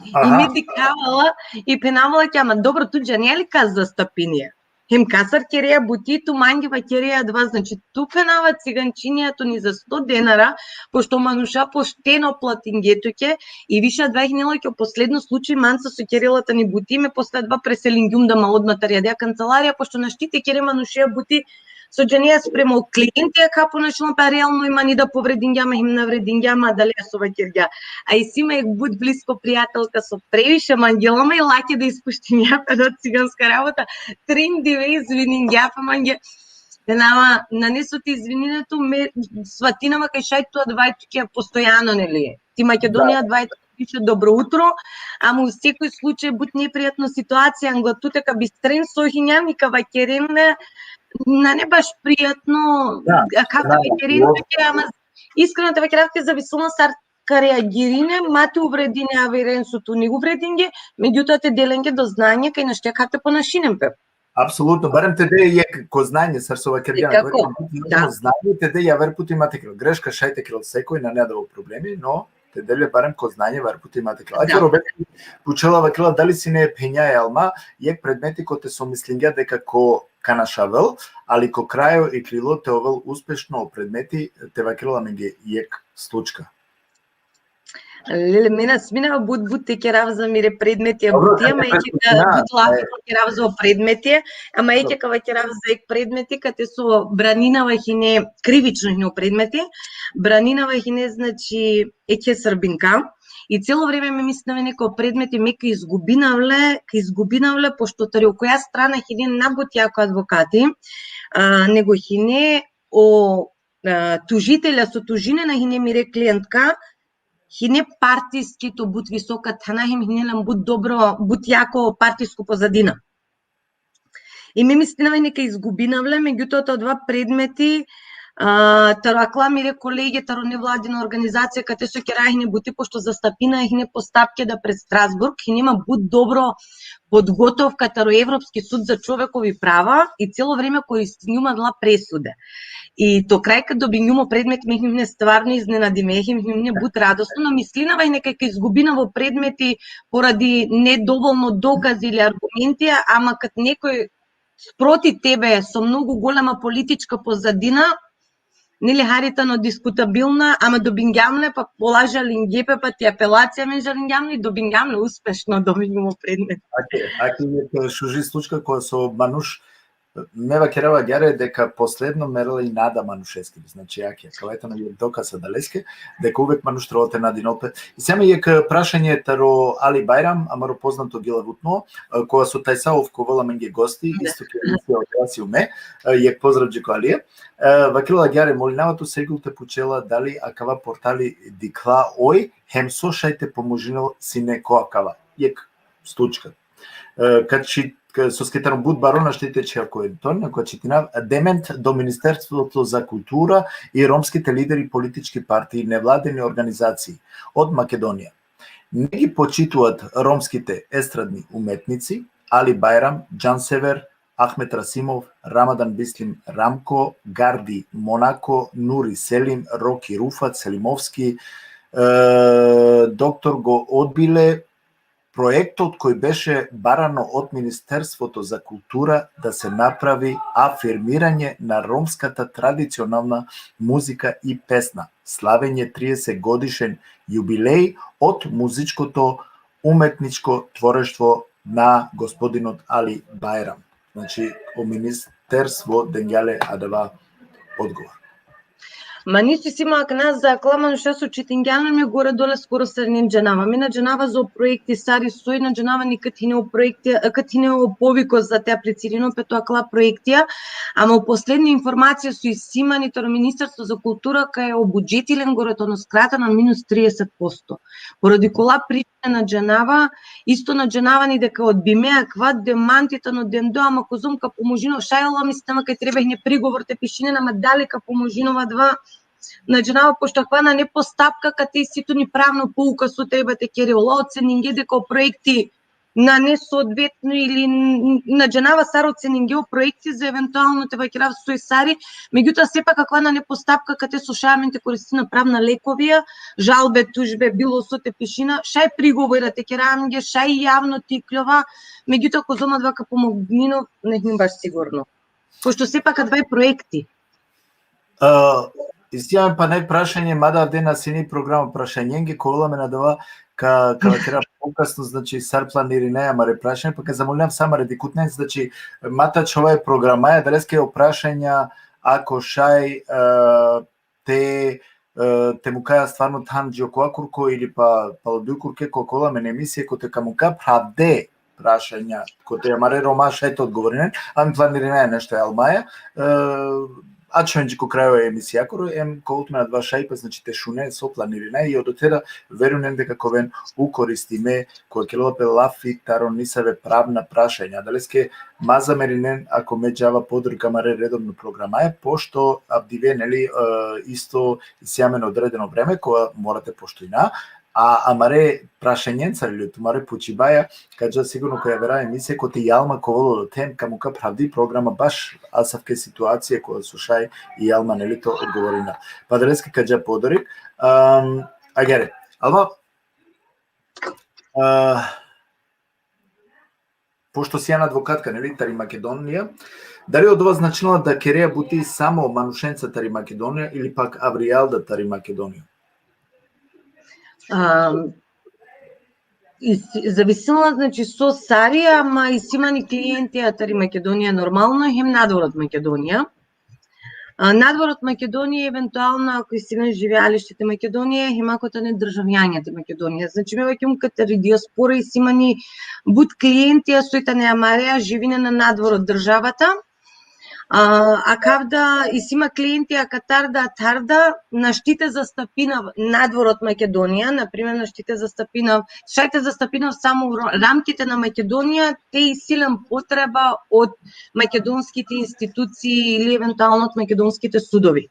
И Аха. Ми дикавала, и пенавала ќе, ама добро, ту џанија ли ка застапинија? Хем касар кереа бути, ту манги ва кереа два, значи, ту пенава циганчинијато ни за сто денара, пошто мануша поштено платинге туке, и више два и нела ќе последно случај манца со керелата ни бути, ме после два преселингјум да ма одма тари адеа канцеларија, пошто нашти те кере манушија бути, со џанија спремо клиенти, а ка понашила па реално има ни да повредингјама, им навредингјама, дали ја со вакерѓа. А и си ма е бут блиско пријателка со превише мангела, ма и лаке да испуштингја па да циганска работа, трин диве извинингја па манге. Нама, на не со ти извининето, ме сватинава кај шај тоа двајтуке постојано, нели? Ти Македонија Да. Двајтуке више добро утро, ама у секој случај бут непријатно ситуација, англату така бистрен со хињам и ка вакерен, на не баш пријатно, Да, а како да, вакерен, да. Ама искрено те вакерав ке зависува сар ка реагирине, ма те увредине, а верен со ту ни уврединге, меѓутоа те деленге до знање кај наште как те понашинем пе. Апсолутно, барем те де е ко знање, сар со вакерѓа. Е, како? Да. Знање те де, јавер пути имате крил. Грешка шај те крил секој, на не да проблеми, но те деле барем ко знање, вар пути имате крил. Ајде, Да. Роберт, пучела вакрила, дали си не е пења е алма, јек предмети кој те со мислингја дека ко канашавел, али ко крајо и крило те овел успешно предмети, те вакрила менге јек случка. Леле, мене смина бут, бут те керав за мире предмети, а Добро, бутија, ама ајде, е ке пред-, да, да, бут лафи е. Те керав за предмети, ама е Добро. Ке кава керав за ек предмети, кате со бранинава хине, кривично хине предмети, бранинава хине, значи, е ке Србинка. И цело време ме мислинаве некој предмети, ме ке изгубинавле, ке изгубинавле, пошто тари окоја страна хине на бут јако адвокати, а, него хине о, а, тужителја со тужине на хине мире клиентка, хине партиски то бут висока тана, хим хине нам бут добро, бут јако партиско позадина. И ми мислинаве нека изгубинавле, меѓутоа тоа два предмети, А, taro akala mere kolege taro nevladina organizacija kate so keraja hine buti, pošto zastapinaja hine postapke da pred Strasburg, hine ma but dobro podgotovka taro Evropski sud za čovekovi prava i celo vreme koristinjum adala presude. I to kraj kad dobinjum o predmet, me hine stvarno iznenadime, hine but radosno, no mislinava hine kaj ka izgubinav o predmeti poradi nedovolno dokazi ili argumentija, ama kad nekoj sproti tebe so mnogo golema politička pozadina, neli, hari tano diskutabilna, ama dobingjam le, pa polaža lingepe, pa ti apelacija amen žalingjam le i dobingjam le, uspešno dobingjum o predmet. Aki, aki jekh šuži slučka koja so manuš, me vakerava agjaar deka posledno merela i nada manušeske. Znači, aki, akava tano jekh dokaz adaleske, deka uvek manuš trebela te nadinol pe. Isi amen jekh prašanje taro Ali Bajram, amaro poznato gilavutno, e, kova so tajsa ov ka ovel amenge gosti, isto ki emisija Odrasi u me, e, jekh pozdrav dži ko Alije. E, vakerela agjaar, molinava tut, Sergul, te pučela dali akava portali dikhla oj, hem so šaj te pomožinel sine ko akava. Jekh slučka. E, kad či-, ka-, soske tano but baro našti te čhija ko editor, nego ka čitinav: Dement do Ministerstvото за култура и ромските лидери, политички партии, невладини организации од Македонија не ги почитуваат ромските естрадни уметници Али Бајрам, Џан Север, Ахмет Расимов, Рамадан Бислим, Рамко, Гарди, Монако, Нури Селим, Роки Руфат, Селимовски, е, доктор го одбиле проектот кој беше барано од Министерството за култура да се направи афирмирање на ромската традиционална музика и песна, славење триесет годишен јубилеј од музичкото уметничко творештво на господинот Али Бајрам. Znači, o ministerstvo dengja le adava odgovor. Ma nisu, isi ma akana, za akala manuša so čitingjan le, me gore dole skoro sar na džanava. Me na džanava za o proekti sari soj, na džanava ni kad hine o proekti, kad hine o poviko za te aplicirino pe to akala proektija, ama o posledno informacija so isi ma ni taro Ministerstvo za kultura kaj o budžeti lengoro tano skrateno minus trieset posto. Poradi kola priča na džanava, isto na džanava ni deka odbime akava demanti tano dendo, ama kozom ka pomožinol, šaj ola, mislinav kaj treba hine prigovor te pišinen, ama dali ka pomožinol adava, na džanava, pošto akava nane postapka kate isi tut ni pravno pouka so treba te kere. Ola oceninge deka o proekti nane soodvetno ili n-, na džanava sar oceninge o proekti za eventualno te vakerav soj sari, megjutoa sepak akava nane postapka kate so šaj amen te koristina pravna lekovija, žalbe, tužbe, bilo so te pišina, šaj prigovora te kera amenge, šaj javno te ikljova, megjutoa kozom adava ka pomognino, ne him baš sigurno. Pošto sepak adava e proekti. E, isi amen pana jekh prašanje, mada avdive na sine programa prašanjenge, ka ovel amen adava ka, ka vakera pokasno, znači, sar planirinaja amare prašanje, pa ka zamolinav sa amare dikhutnen, znači, ma te ačhovaja programaja, adaleske o prašanja, ako šaj, e, te, e, te mukaja stvarno than dži okova kurko ili pa, palo duj kurke, ka ovel amen emisija kote ka muka phravde prašanja, kote amare Roma šaj te odgovorinen, amen planirinaja nešto e Almaja, e, ačhoven dži ko krajo e emisijakoro, em ka ovel tumen adava šajipa, znači, te šunen so planirinaja, i odote da verujnen deka ka oven ukoristime, kova kerela pe lafi taro nisave pravna prašanja. Adaleske ma zamerinen ako me džava podrug amare redovno programaja, pošto avdive, neli, e, isto isi amen odredeno vreme, kova mora te poštujna, a amare prašanjencar ili tumare pučibaja, ka dža sigurno ko javera emisija, kote i Alma ka ovel odote, ka muka phravdi programa baš asavke situacije, kova so šaj i Alma, neli, te odgovorina. Pa adaleske ka dža podorik. Am, agjaar, Alma, a, pošto sijan advokatka, neli, tari Makedonija, dali odova značinela da kerea buti samo manušenca tari Makedonija ili pak avrijal da tari Makedonija? Am, isi, zavisinela, znači, so sari, ama isi ma ni klientija tari Makedonija normalno, hem nadvor od Makedonija. A, nadvor od Makedonija, eventualno, ako isi na živalište te Makedonija, hem ako tane državljanja te Makedonija. Znači, me vakergjum kaj tari dijaspora isi ma ni but klientija soj tane amare, a živine na nadvor od državata. A, akavda isi ma klientija katarda, tharda, našti te zastapinav nadvor od Makedonija, na primer, našti te zastapinav, šaj te zastapinav samo u ro-, ramkite na Makedonija, te isi len potreba od makedonskite institucije ili eventualno od makedonskite sudovi.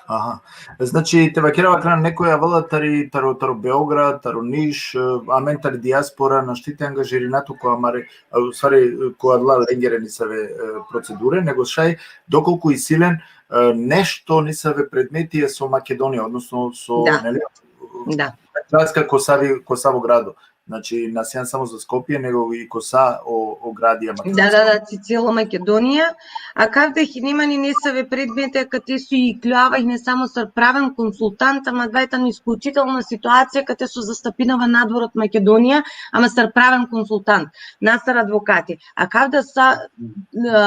Aha. Znači, te vakerav akana, nekoj avela tari, taro, taro Beograd, taro Niš, e, amen tari dijaspora, našti te angažirina tut ko amare, e, u stvari, e, ko adala lengere nisave, e, procedure, nego šaj, dokolku isi len, e, nešto nisave predmetija so Makedonija, odnosno so, Da. neli, Da. Hrvatska ko savi, ko savo grado. Znači, na sian samo za Skopje, nego i ko sa o, o gradija Da, Makedonija. da, da, ci celo Makedonija. Akavde hine man i nesave predmeti, kate so ikljoava hine samo sar praven konsultant, ama adava tano isključitelna situacija kate so zastapinava nadvor ot Makedonija, ama sar praven konsultant, na sar advokati. Akavde sa, e,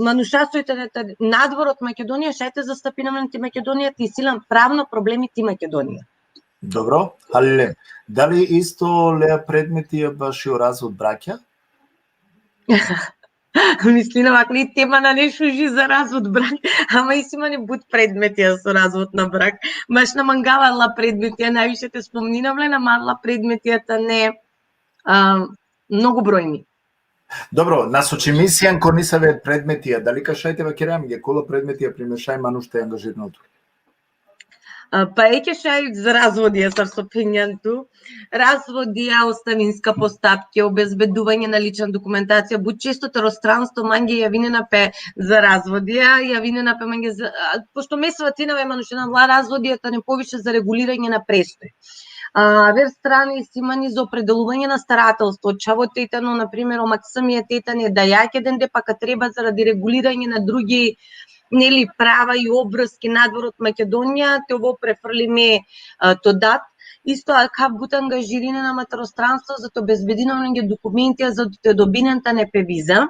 manuša soj tane ta-, nadvor ot Makedonija, šaj te zastapinav len ti Makedonija, te isi len pravno problemi ti Makedonija. Dobro, Halile, dali isto lea predmetija bašo razvod brakja? Mislinav, akana i tema nane šuži za razvod brak, ama isi man i but predmetija so razvod na brak. Baš na mangava adala predmetija, najviše te spomninav len, ama adala predmetija tane, a, mnogobrojni. Dobro, nasočimi sian ko nisave predmetija, dali ka šaj te vakera amenge kola predmetija, primer, šaj manuš te angažirinel tut? A, pa eke šaj za razvodija, sar so phenjan tu. Razvodija, ostavinska postapke, obezbeduvanje na lična dokumentacija, but često taro stranstvo mange javinena pe za razvodija, javinena pe mange za, a, pošto me svatinava e manušena, adala razvodija tane poviše za reguliranje na prestoj. A, aver strana isi man i za opredeluvanje na staratelstvo, čhavo te tano, na primer, o maksumija te tane dajake dende, pa ka treba zaradi reguliranje na drugi, neli, prava i obrski nadvor ot Makedonija, te ovel prefrlime, a, to dad. Isto akav but angažirinena ma taro stranstvo, za te obezbedinav lenge dokumentija, za te dobinen tane pe viza.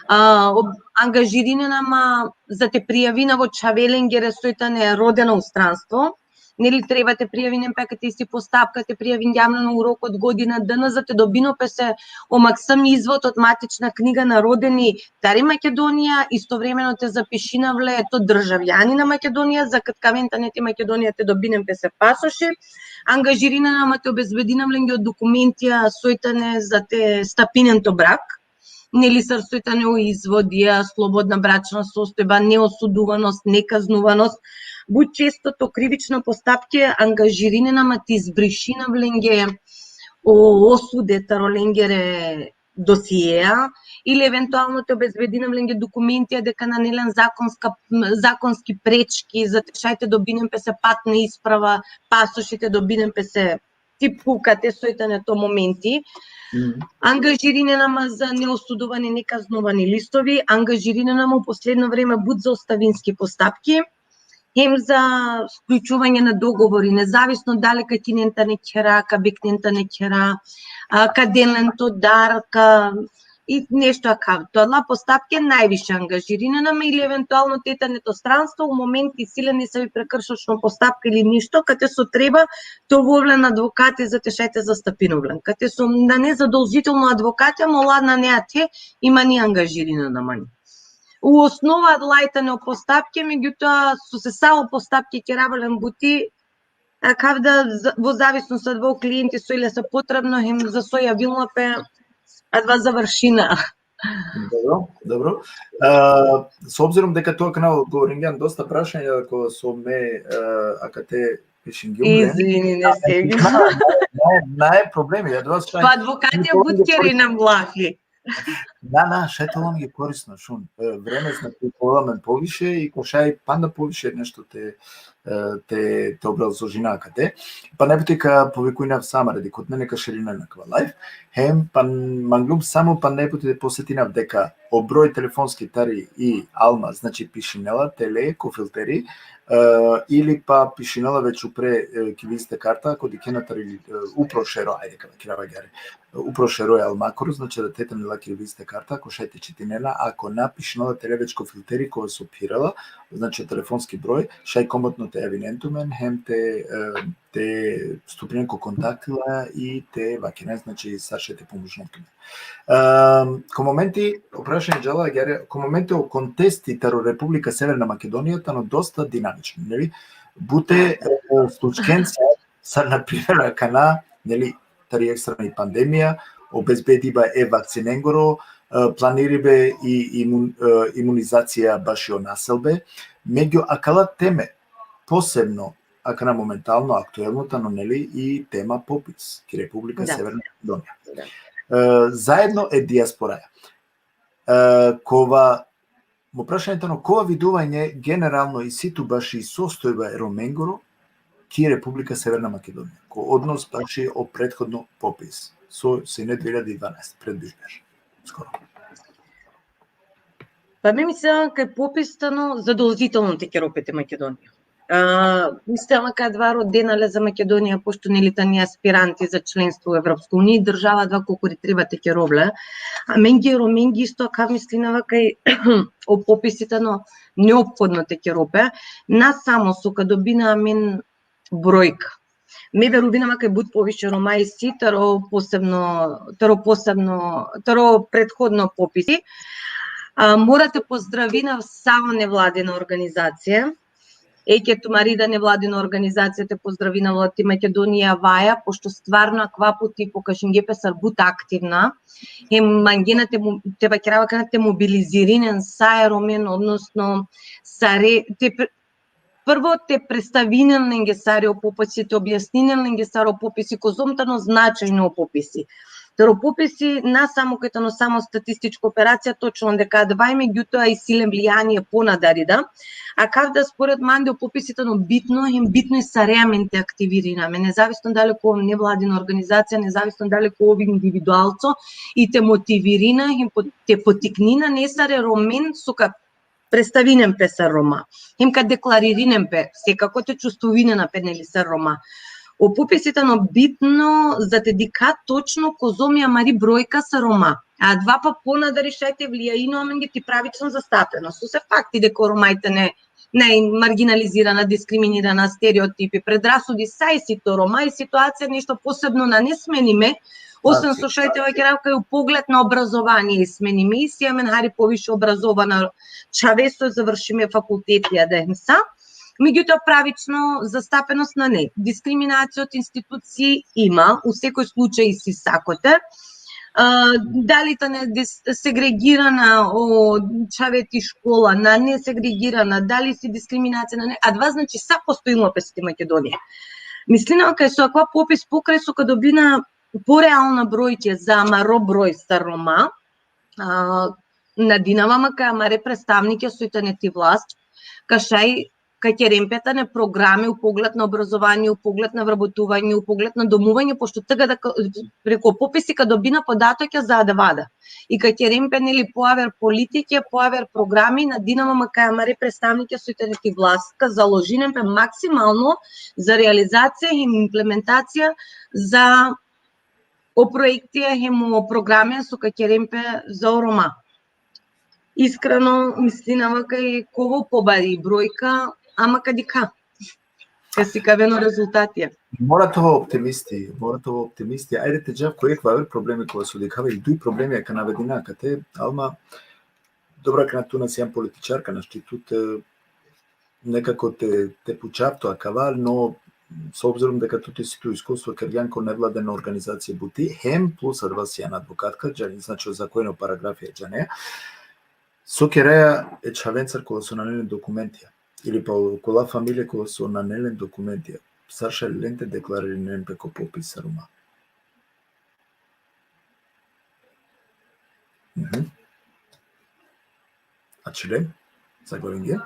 A, ob-, angažirinena ma za te prijavinav o čhave lengere soj tane rodena u stranstvo. Neli, treba te prijavinen pe, kate isi postapka, te prijavingjan len u rok od godina dana, za te dobinel pese o maksum izvod od matična kniga na rodeni tari Makedonija, istovremeno te zapišinav le to državljani na Makedonija, za kad ka aven tane ti Makedonija te dobinen pese pasoši, angažirinena ma te obezbedinav lenge o dokumentija soj tane za te stapinen to brak, neli, sar soj tane o izvodija, slobodna bračna sostojba, neosuduvanost, nekaznuvanost. But često to krivično postapke angažirinena ma te izbrišinav lenge o osude taro lengere dosijeja, ili eventualno te obezbedinav lenge dokumentija deka nane len zakonska, zakonski prečki, za te šaj te dobinen pese patna isprava, pasoši te dobinen pese ti puka te soj tane to momenti. Mhm. Angažirinena ma za neosuduvani, nekaznovani listovi, angažirinena ma u posledno vreme but za ostavinski postapki, hem za sključuvanje na dogovori, nezavisno dali ka kinen tane khera, ka biknen tane khera, a, ka den len to dar, ka, i nešto akav. To adala postapke najviše angažirinena ma, ili eventualno te tane to stranstvo, u momenti isi len nesavi prekršačno postapka ili nešto, kate so treba te ovel len advokati za te šaj te zastapinel len. Kate so nane zadolžitelno advokati, ama ola nane athe, i man i angažirinena ma. U osnova adala tane o postapke, megjutoa so se sa o postapke kerava len buti, akavda z-, vo zavisnost adava o klienti soj lese potrebno, hem za soj javinela pe, adava završina. Dobro, dobro. A, s obzirom deka tu akana odgovoringjan dosta prašanja, ako so me, a, akate pišingjum len. Izvini, ne sebi. Na, na, na, na problemi, ja, adava šaj. Pa advokati but kerena lafi. Na, na, šaj te ovel amenge korisno, šun. E, vreme, znači, te ovel amen poviše i ko šaj panda poviše nešto te, e, te, te obrazložina akate. Pa najbuti ka povikujnav sa amare dikhutne, neka šerinen akava live. Hem, pa manglum samo, pa najbuti te potsetinav deka o broj telefonski tari i Alma, znači, pišinela te le ko filteri, e, ili pa pišinela već upre, e, ki vizita karta, ako dikhena tari, e, upro šero, ajde, ka vakerav agjaar, upro šero e Almakoro, znači, da te tane la ki vizita karta, ako šaj te čitinena, ako na, pišinela te le već ko filteri kova so phirela, znači, telefonski broj, šaj komotno te javinen tumen, hem te, e, te stupinen ko kontakt la i te vakeren, znači, sar šaj te pomožinel tumen. Ehm, ko momenti, o prašanje džala, agjaar, ko momenti o kontesti taro Republika Severna Makedonija tano dosta dinamično, neli? Bute, e, slučkenca, sar, na primer, akana, neli, tari ekstrani pandemija, obezbediba e vakcinengoro, e, planiribe i imun-, e, imunizacija bašo naselbe, megju akala teme, posebno, akana momentalno aktuelno tano, neli, i tema popis ki Republika Da. Severna Makedonija. Da. E, zaedno e dijasporaja. E, kova, mo prašanje tano, kova viduvanje generalno isi tu baši sostojba e Romengoro ki Republika Severna Makedonija, ko odnos baši o prethodno popis, so sine dve iljadi i dvanaeset, pred biš berš, skoro. Pa me mislinav kaj popis tano zadolžitelno te kero pe te Makedonija. A, mislinav kaj adava rodena le za Makedonija, pošto, neli, tani aspiranti za členstvo u Evropska unija, država adava kokori treba te kero le. Amenge Romengi isto akav mislinava kaj o popisi tano neophodno te kero pe, na samo so ka dobina amen brojka. Me verujnava kaj but poviše Roma isi taro posebno, taro posebno, taro prethodno popisi. A, mora te pozdravinav sa o nevladina organizacija. Eke tumari da nevladina organizacija te pozdravinav la ti Makedonija vaja, pošto stvarno akava puti pokažinge pe sar but aktivna. Hem mangena te mo-, te vakerava kaj te mobilizirinen sa e Romen, odnosno sare, te pre-, prvo te predstavinen lenge sare o popisi, te objasninen lenge sar o popisi, kozom tano značajno o popisi. Taro popisi na samo kaj tano samo statistička operacija, točno deka adava, međutoa isi len vlijanie ponadari da. Akav da spored mande o popisi tano bitno, hem bitno i sare amen te aktivirina amen, nezavisno dali ko nevladina organizacija, nezavisno dali ko individualco, i te motivirina, hem po-, te potiknina nesare Romen so ka predstavinen pe sar Roma. Hem ka deklaririnen pe, sekako te čustvovinen pe, neli, sar Roma. O popisi tano bitno za te dikha točno kozom i amari brojka sar Roma. Adava pa ponadari šaj te vlijajini amenge ti pravično zastapenost. So se fakti deka o Roma i tane najmarginalizirana, diskriminirana, stereotipi, predrasudi, sa isi to Roma, i situacija nešto posebno nane smenime, osven so šaj te vakerav kaj u pogled na obrazovanie i smenime, isi amen hari poviše obrazovana čhave so završime fakultetija, da hem sa. Međutoa, pravično zastapenost nane. Diskriminacija od instituciji ima, u sekoj slučaj isi sakote. A, dali tane dis-, segregirana o čhave ti škola, nane segregirana, dali isi diskriminacija, nane, adava znači sa postojimo pes ti Makedonija. Mislinava kaj so akava popis pokraj so ka dobina porealna brojke za amaro broj sar Roma, a, nadinava ma kaj amare predstavnike so i tane ti vlast, ka šaj ka keren pe tane programe u pogled na obrazovanie, u pogled na vrabotuvanje, u pogled na domuvanje, pošto tega da ka-, preko popisi ka dobina podatokja za adava da. I ka keren pe, neli, poaver politike, poaver programi, nadinava ma kaj amare predstavnike so i tane ti vlast ka založinen pe maksimalno za realizacija i implementacija za o proektija hem o programe so ka keren pe za o Roma. Iskreno, mislinava kaj kovo pobari brojka, ama ka dikha. Ka sikaven o rezultatija. Mora te ova optimisti, mora te ova optimisti. Ajde te džav ko jekh aver problemi kova so dikhava, i duj problemi ka navedina kate, Alma, dobro, akana tu na sian političarka, našti tu te nekako te, te pučav tu akava, no s obzirom deka tu te si tu iskustvo kergjan ko nevladena organizacija buti, hem plus adava sian advokatka, džan-, znači, o zakoni, o paragrafija džanea, so kerea e čhavencar kola so nane len dokumentija, ili pa kola familija kola so nane len dokumentija, sar šaj len te deklaririnen pe ko popis sar Roma? Mhm. Ačhile? Zaglavingje?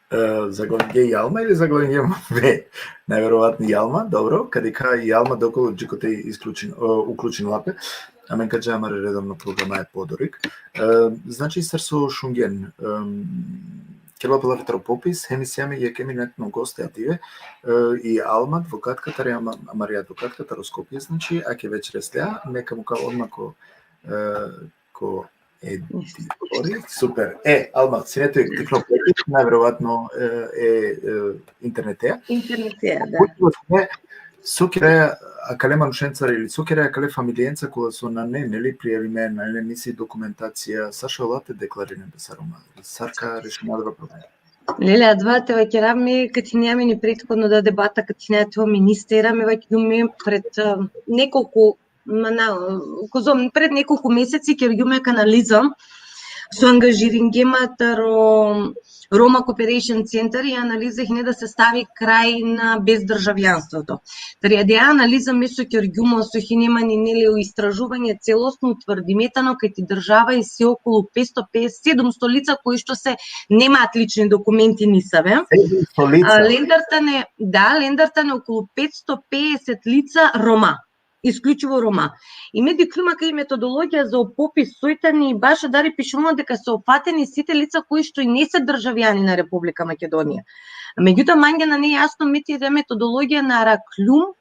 E, zaglavingje i Alma ili zaglavingje me? Najverovatno i Alma, dobro, ka dikha i Alma dokolo dži kote isključin-, e, uključinela pe. Amen ka dža amare redovno programaja podorik. E, znači, sar so šungjen, em, kerela pe lafi taro popis, hem isi amen jekh eminentno goste adive, e, i Alma, advokatka, tari ama-, amari advokatka, taro Skopje, znači, ake već resla, neka mukav odma ko, e, ko editori. Super. E, Alma, sine tu jekh tikno prekid, najverovatno, e, e, e, interneteja. Interneteja, da. So kerea akale manušencar ili so kerea akale familijencar kola so nane, neli, prijavime, nane, nisi dokumentacija, sar šaj ola te deklarinen pe sar Roma, sar ka rešina adava problem? Lele, adava te vakerav, me kad hine amen i prethodno da debata, kad hine tu ministera, me vakergjum me pred, e, nekoliko, ma na, kozom, pred nekoliko meseci kergjum me analiza, so angažiringjem taro Roma Cooperation Center и анализа хине да се стави крај на бездржавјанството. Тари адеа анализа месо кер ѓумо со хинемани нели у истражување целосно утврдиметано кај ти држава и се околу петсто пеесет, седумсто лица кои што се немаат лични документи нисаве. Седумсто лица. А, лендартане, да, лендартане околу петсто пеесет лица Рома. Исклучиво Рома. И ме диклума кај методологија за попис сојтани баш дари пишувам дека се опфатени сите лица кои што и не се државјани на Република Македонија. Меѓутоа, манге на нејасно мети да методологија на Раклум,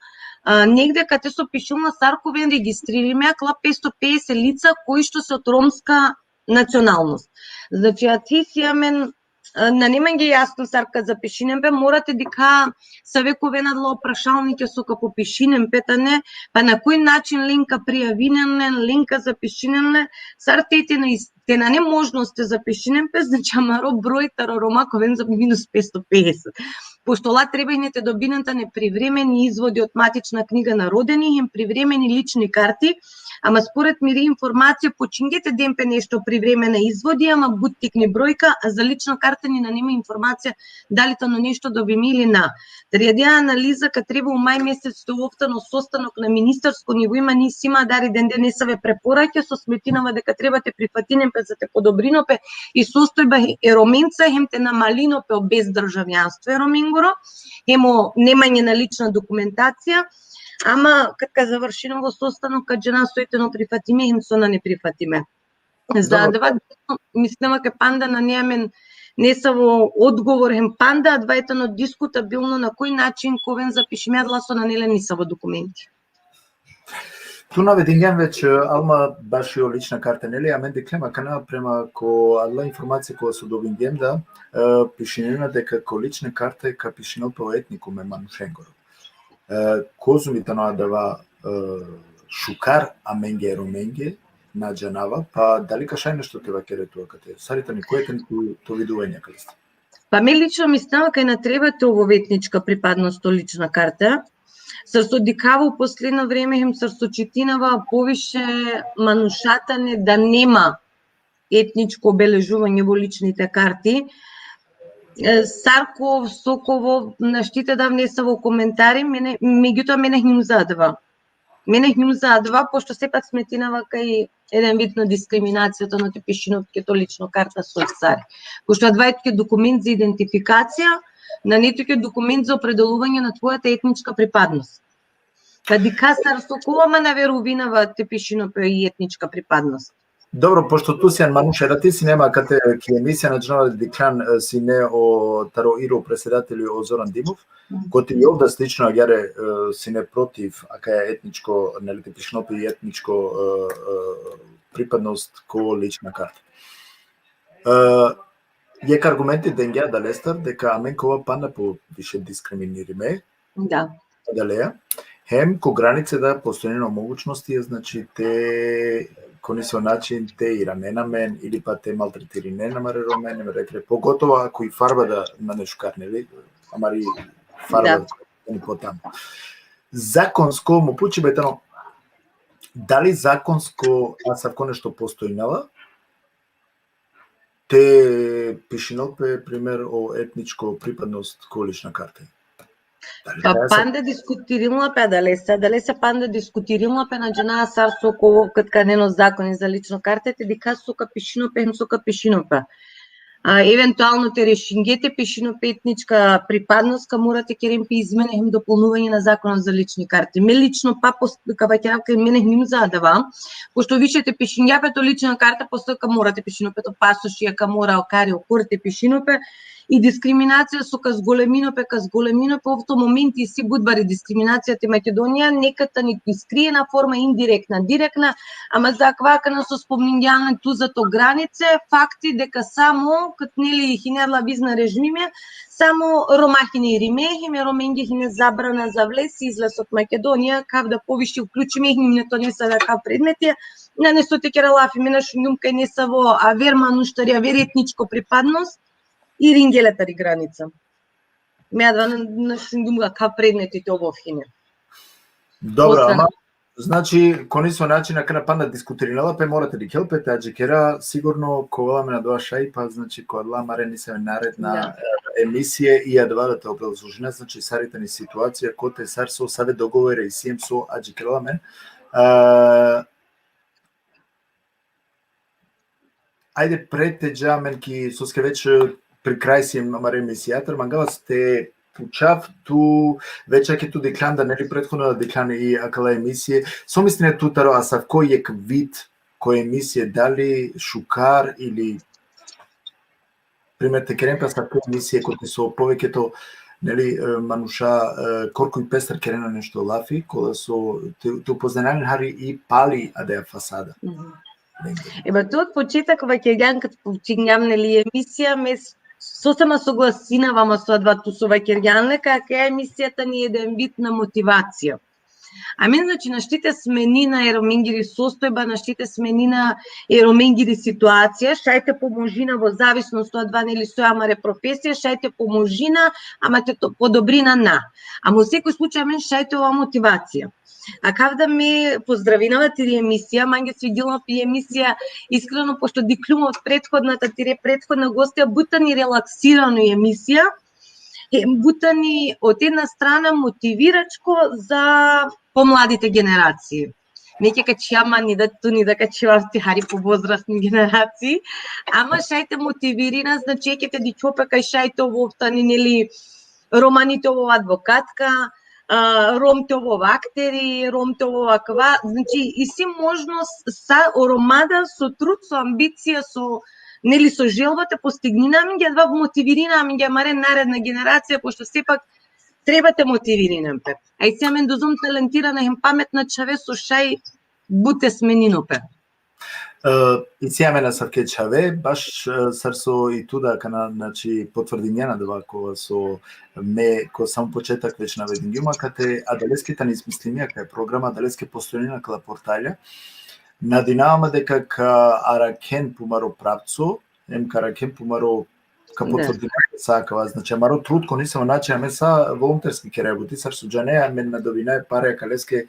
а, негде каде се пишува Сарковен регистрираме акла петсто пеесет лица кои што се од ромска националност. Значи, а ти си амен, а, на неманге јасно Сарка запишинем бе, морате дика саве ко ве надла опрашалнике со ка попишинем петане, па на кој начин линка пријавинен ле, линка запишинен ле, сар те те на ис-, те на не можност те запишинем пе, значи, амаро број таро Рома ко вен за минус петсто пеесет. Пошто ла треба и не те добинен тане привремени изводи од матична книга на родени, им привремени лични карти, ама според мири информација, почингете ден пе нешто привремена изводи, ама буд тикни бројка, а за лична карта ни на нема информација дали тано нешто добими или на. Тари адеа анализа ка треба у мај месец што овтано состанок на министерско ниво има, ни си има дари ден денесаве препораке со сметинава дека треба те прифатинем пе за те подобринопе и состојба е Роменца, хем те намалинопе о бездржавјанство е Роменгоро, хем о немање на лична документација, ама кај ка завршино во состанок, кај джена сојтено прифатиме, хем со на не прифатиме. За Добро. Два, мислиме ке панда на неамен несаво одговор, хем панда, двајтано дискутабилно на кој начин ко вен запишиме адласо на неле нисаво документи. Ту наведингем веќе, алма баш и о лична карта, нели, а мен диклем акана према ко адла информација која су добингем да, е, пишинена дека ко лична карта е ка пишинел пе о етникуме манушенгоро. Е, козу ми тано адава, е, шукар, аменге, Роменге, на џанава, па дали ка шај нешто те вакере тоа кате? Сари тани, кој е тен ту, то видување каде сте? Па ме лично мислам кај на треба те ово етничка припадност о лична карта. Сар со дикаво у последно време, хем сар со читинава повише манушата не да нема етничко обележување во личните карти. Е, Сарков, Соково, наштите да внеса во коментари, мене, меѓутоа мене хнум за два. Мене хнум за два, пошто сепак сметинава кај еден вид на дискриминацијата на те пишинот ке то лично карта со цар. Пошто два е туке документ за идентификација, на не туке документ за определување на твојата етничка припадност. Кади касар со кого ма наверувинава те пишинопе и етничка припадност? Добро, пошто ту си ан мануш, ератиси нема кате ки емисија на џнава диклан, е, си не о таро иро председатели о Зоран Димов, коти и овда слично агјаре, е, си не против, акаја етничко, нели, те пишинопе и етничко, е, е, припадност ко лична карта. Е, јек аргументи денгја да лестар, дека амен кова панда по више дискриминириме. Да. Далеја. Хем ко границе да постојано могучности, значи те ко нисо начин те иранена мен или па те малтретиринена маре Ромен, ме рекре, поготово ако и фарба да на не шукар, нели? Амари фарба Да. Да ни потамо. Законско, му пучи бетано, дали законско, а савко нешто постојнала, те пишинал пе пример о етничко припадност ко лична карта? Дали Па таа се- панда дискутиринла пе, дале се, дале се панда дискутиринла пе, на џана сар со кого кај канено закони за лично карта, те дика со ка пишинопе, хем со ка пишинопе. А, евентуално те решингете пишинопе етничка припадност, ка морате керен пе измени хем дополнување на законот за лични карти. Ме лично па пос-, ка ваќавка и мене ним за адава, пошто више те пишингја пе то лична карта, после ка морате пишинопе то пасошија, ка мора окари окор те пишинопе, и дискриминација со ка зголеминопе, ка зголеминопе, овто моменти си будбари дискриминација те Македонија, нека та ни искриена форма, индиректна, директна, ама за аква кана со спомнинѓален ту за то границе, факти дека само кат нели хине адла визна режимиме, само Рома хине и Риме, химе Роменги хине забрана за влез и излез од Македонија, кав да повише уклучиме и не то не са да кав предмети, на не со те кера лафи, ме на шунгум кај не са во, а вер мануштари, а вер етничко припадност, и рингеле тари граница. Ме адва на, на шунгум га кав предмети те ово хине. Добро, Освен- ама Znači, ko niso način akana panda diskutirinela pe, mora te dikhel pe, te adžikera, sigurno ka ovel amen adava šaj, pa znači ko adala amare nesave naredna, e, emisije, i adava da te obrazložina, znači sar i tani situacija, kote sar so, save dogovore isi hem so adžikerela amen. E, ajde, pred te dža amen ki, soske već, e, pri kraj si amare emisijatar, mangava te pučav tu, već ake tu dikhljan da, neli, prethodno da dikhljan i akala emisije. So misline tu taro asavko jekh vid ko emisije, dali šukar ili, primer, te keren pe asavko emisije kote so poveketo, neli, e, manuša, e, korkori pestar kerena nešto lafi, kola so te, te upoznajna len hari i pali adaja fasada. Mhm. Ema, tu od početak vakergjan, kad počingjam, neli, emisija, me s-, sosema soglasinava ma so adava tu so vakergjan le, ka akaja emisija tani eden vid na motivacija. Amen, znači, našti te smenina e romengiri sostojba, našti te smenina e romengiri situacija, šaj te pomožina vo zavisnost od adava, neli, so amare profesija, šaj te pomožina, ama te to podobrina na. Ama u sekoj slučaj amen šaj te ova motivacija. Akava da me pozdravinava tiri emisija, mange svidinela pe i emisija, iskreno, pošto dikhljum od prethodna, ta tire prethodna gostija, but tani relaksirano i emisija, e, but tani od jedna strana motiviračko za pomladite generacije. Neke ka čhija ma, ni da tu, ni da ka čhija ti hari po vozrasni generacije, ama šaj te motivirina, znači, eke te dikhol pe kaj šaj te ova tani, neli, Romani te ova advokatka, a, Rom te ova akteri, Rom te ova akava, znači, isi možnost sa o Roma da so trud, so ambicija, so, neli, so želba te postignina amenge, adava motivirina amenge, amare naredna generacija, pošto sepak treba te motivirina pe. A isi amen dozum talentirana hem pametna čhave so šaj but te smenino pe. E, isi amen asavke čhave, baš, e, sar so i tu da akana, znači, potvrdingjan adava kova so me ko sam početak već navedingjum, akate adaleske tani izmislimija akaja programa, adaleske postojnena akala portalja. Nadinava ma deka ka arakhen pumaro pravco, hem ka arakhen pumaro, ka potvrdina sa akava, znači, amaro trud ko nisavo način, amen sa volonterski keraja buti, sar so džane, amen na dobinaja pare akaleske,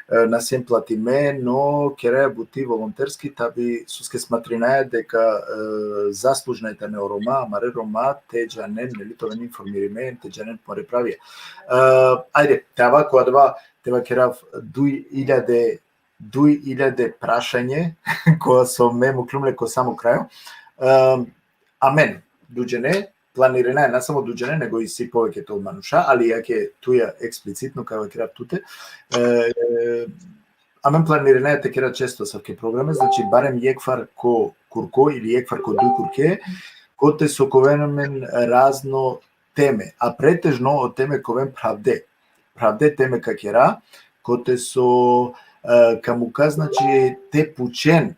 e, na siem platime, no keraja buti volonterski, tabi soske smatrinaja deka, e, zaslužna i tane o Roma, amare Roma, te džanen, neli, te oven informirime, te džanen pumare pravija. E, ajde, te ava ko adava, te vakerav duj iljade duj iljade prašanje, koja so me mukljum le ko samo krajo. E, amen, duj džene, planirinaja, na samo duj džene, nego isi poveketo manuša, ali jake tuja eksplicitno, ka vakerav tute. E, amen planirinaja te kera često asavke programe, znači barem jekh far ko kurko ili jekh far ko duj kurke, kote so ka oven amen razno teme, a pretežno o teme ka oven phravde. Phravde teme ka kera, kote so, e, ka muka, znači, te pučen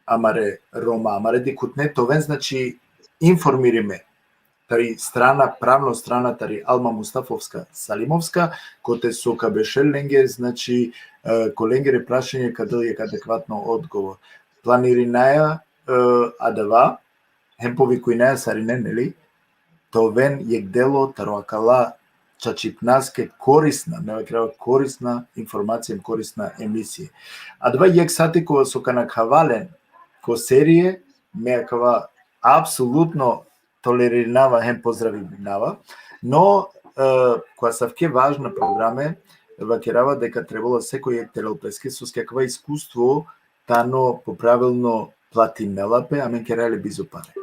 amare Roma, amare dikhutne te oven, znači, informirime. Tari strana, pravno strana, tari Alma Mustafovska Salimovska, kote so ka bešel lenge, znači, e, ko lengere prašanje ka del jekh adekvatno odgovor. Planirinaja, e, adava, hem povikujnaja sarinen, neli, te oven jekh delo taro akala čačipnaske korisna, me vakerava korisna informacija, korisna emisija. Adava jekh sati kova so ka nakhava len ko serije, me akava apsolutno toleririnava hem pozdravinava, no, e, ko asavke važna programe, vakerava deka trebela sekoj jekh te lel peske, soske akava iskustvo tano po pravilno platinela pe, amen keraja le bizo pare.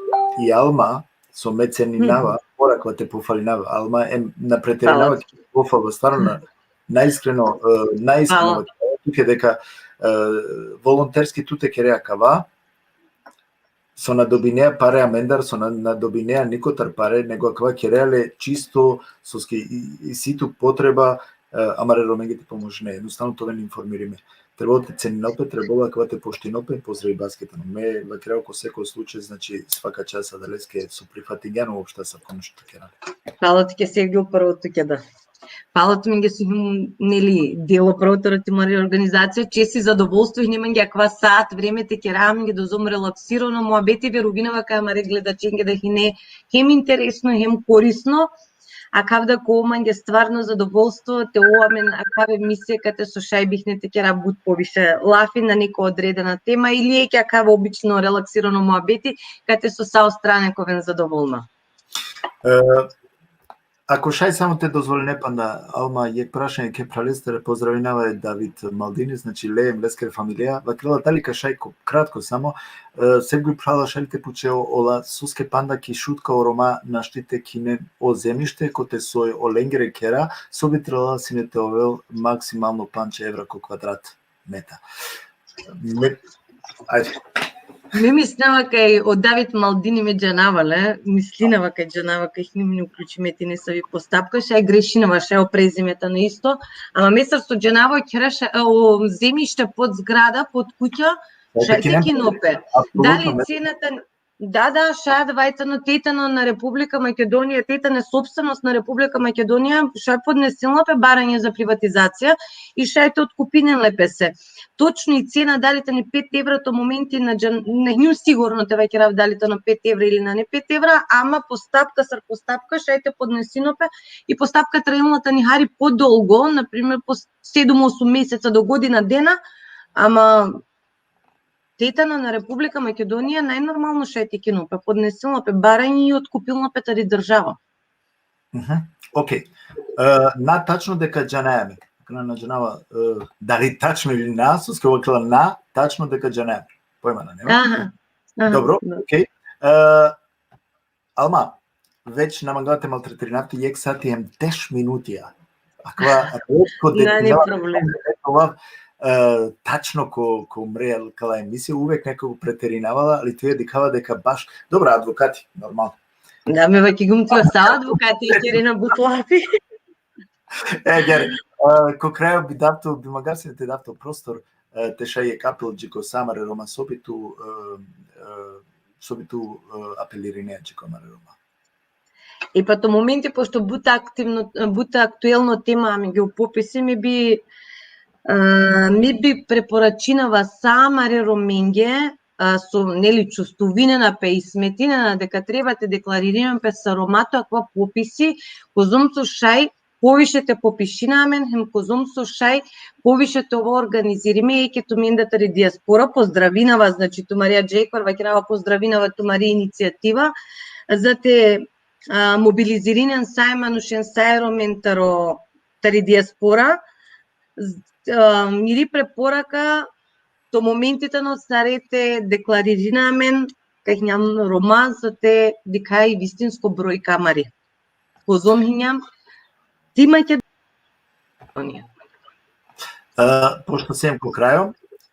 I Alma, so me ceninava, mora akava te pofalinava, Alma, em, na preterinava, pofala, stvarno, na, naiskreno, e, naiskreno, tuke deka, e, volonterski tute kere akava, so na dobinea pare amendar, so na, na dobinea nikotar pare, nego akava kerea le čisto soske i, isi tu potreba, e, amare Romenge te pomožine. Jednostavno te oven informirime. Trebalo te ceninel pe, trebalo akava te poštinel pe, pozdravibaske tano. Me vakerava ko sekoj slučaj, znači, svaka čast adaleske so prifatingjan uopšte asavko nešto te kera. Hvala tuke, Sevgil, prvo tuke da. Hvala tumenge so hijum, neli, delo prvo taro tumari organizacija, čest i zadovoljstvo hine mange akava sat vreme te kera mange dozom relaksirano muhabeti, veruvinava kaj amare gledačenge da hine hem interesno, hem korisno. Akav da ko mange stvarno zadovolstvo te ovel amen akav emisija kate so šaj bihne te kera but poviše lafi na neko odredena tema ili eke akav obično relaksirano muabeti kate so sa o strane ka oven zadovolno. E, ako šaj samo te dozvoline panda, Alma, jekh prašanje ke phralestar, pozdravinava e David Maldini, znači le hem leskere familija, vakerela dali ka šaj ko-, kratko samo, e, sevgoj phrala šaj te pučel ola soske panda ki Šutka o Roma našti te kinen o zemljište, kote soj olengere khera, so bi trebela sine te ovel maksimalno pandž evra ko kvadrat meta. Me, ajde. Me mislinava kaj o David Maldini me džanava le, mislinava kaj džanava kaj hine meni uključime te nesavi postapka, šaj grešinava, šaj o prezime tano isto, ama me sar so džanava o khera ša-, o zemljište pod zgrada, pod kuća, šaj te kinen pe. Dali cena tani, da, da, šaj adava tano, te tano na Republika Makedonija, te tane sopstvenost na Republika Makedonija, šaj podnesinla pe baranje za privatizacija i šaj te otkupinen le pese. Točno i cena, dali tani pet evra, to momenti na džan-, na hijum sigurno te vakerav dali tano pet evra ili nane pet evra, ama postapka sar postapka šaj te podnesino pe i postapka trajinla tani hari podolgo, na primer po sedum osum meseca do godina dena, ama te tano na Republika Makedonija najnormalno šaj te kino pe, podnesinla pe baranje i otkupinla pe tari država. Mhm. Okej. E, na tačno deka džanaja me. Akana na džanava, e, dali tačno ili na, soske vakerela na, tačno deka džanaja me. Pojma nane. Aha. Aha, dobro, okej. E, Alma, već na mangava te maltretirinav tut, jekh sati hem deš minutija. Akava, akava, nane problem. E, tačno ko, ko mre kala emisija, uvek nekako preterinava la, ali tu e dikhava deka baš, dobro, advokati, normalno. Da, me vakigum tu sa advokati, kerena but lafi. E, agjaar, e, ko krajo bi dav tu, bi mangav sine te dav tu prostor, e, te šaj jekh apel dži ko sa amare Roma, so bi tu, e, e, so bi tu, e, apelirine dži ko amare Roma. E pa to momenti, pošto but aktivno, but aktuelno tema amenge o popisi, me bi, e, me bi preporačinava sa amare Romenge, a, so, neli, čustuvinena pe i smetinena deka treba te deklaririnen pe sar Roma to akava popisi, kozom so šaj poviše te popišina amen, hem kozom so šaj poviše te ova organizirime, eke tumende tari dijaspora, pozdravinava, znači, tumarija džekvar, vakerava, pozdravinava tumari inicijativa, za te, a, mobilizirinen sa e manušen, sa e Romen taro, tari dijaspora, z-, a, miri preporaka, to momenti tano sar te deklaririna amen kaj hinjam Roma, za te dikha i vistinsko brojka amari. Kozom hinjam ti Makedonija. E, pošto siem ko krajo,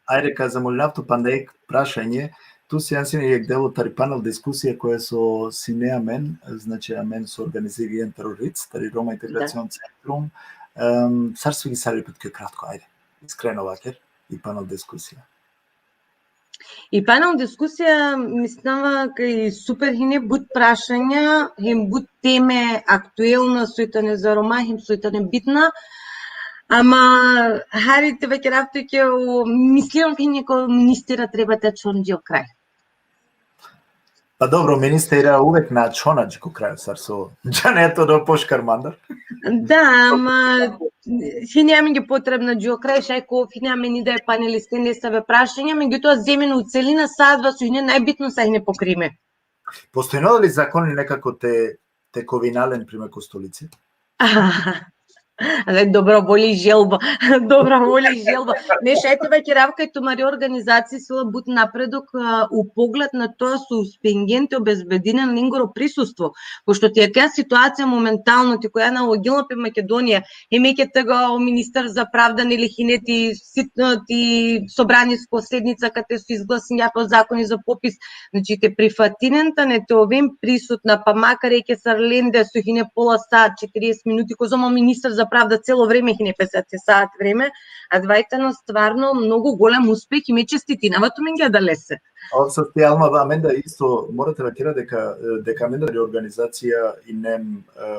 ajde ka zamolinav tu panda jekh prašanje, tu sian sine jekh delo tari panel diskusija koja so sine amen, znači amen so organizirinen taro RIC, tari Roma Integracion Centrum, em, sar so ki sar pe kratko, ajde, iskreno vaker, i panel diskusija. I panel diskusija, mislinava kaj super hine but prašanja, hem but teme aktuelna, soj tane za Roma, hem soj tane bitna. Ama, hari te vakerav tuke, o, mislinava kaj neko ministera treba te ačhon dži o kraj. Pa dobro, ministera uvek na ačhona dži ko kraj, sar so džane to do poškar mandar. Da, ama, hine amenge potrebna dži o kraj, šaj ko hine amen i da e paneliste nesave prašanja, međutoa zemen u celina sa adava so hine najbitno sa hine pokrime. Postojnela li zakoni nekako te, te kovina len, primer, ko stolici? Ale, dobra volja i želba. Dobra volja i želba. Me šaj te vakerav kaj tumari organizacija isi la but napredok, a, u pogled na to so uspingjen te obezbedinen lengoro prisustvo. Pošto ti akaja situacija momentalno, ti koja analogilna pe Makedonija, hem eke tegani o ministar za pravda, neli, hine ti sit-, ti sobranisko sednica, kate so izglasingja pe o zakoni za popis, znači, te prifatinen tane te oven prisutna, pa makar eke sar lende so hine pola sat, četirieset minuti, kozom o ministar za pravda celo vreme hine pese sat vreme, adava tano stvarno mnogo golem uspeh i me čestitinava tumenge adalese. Ov so ti, Alma, amen da isto mora te vakera deka, deka amen da organizacija inem, e,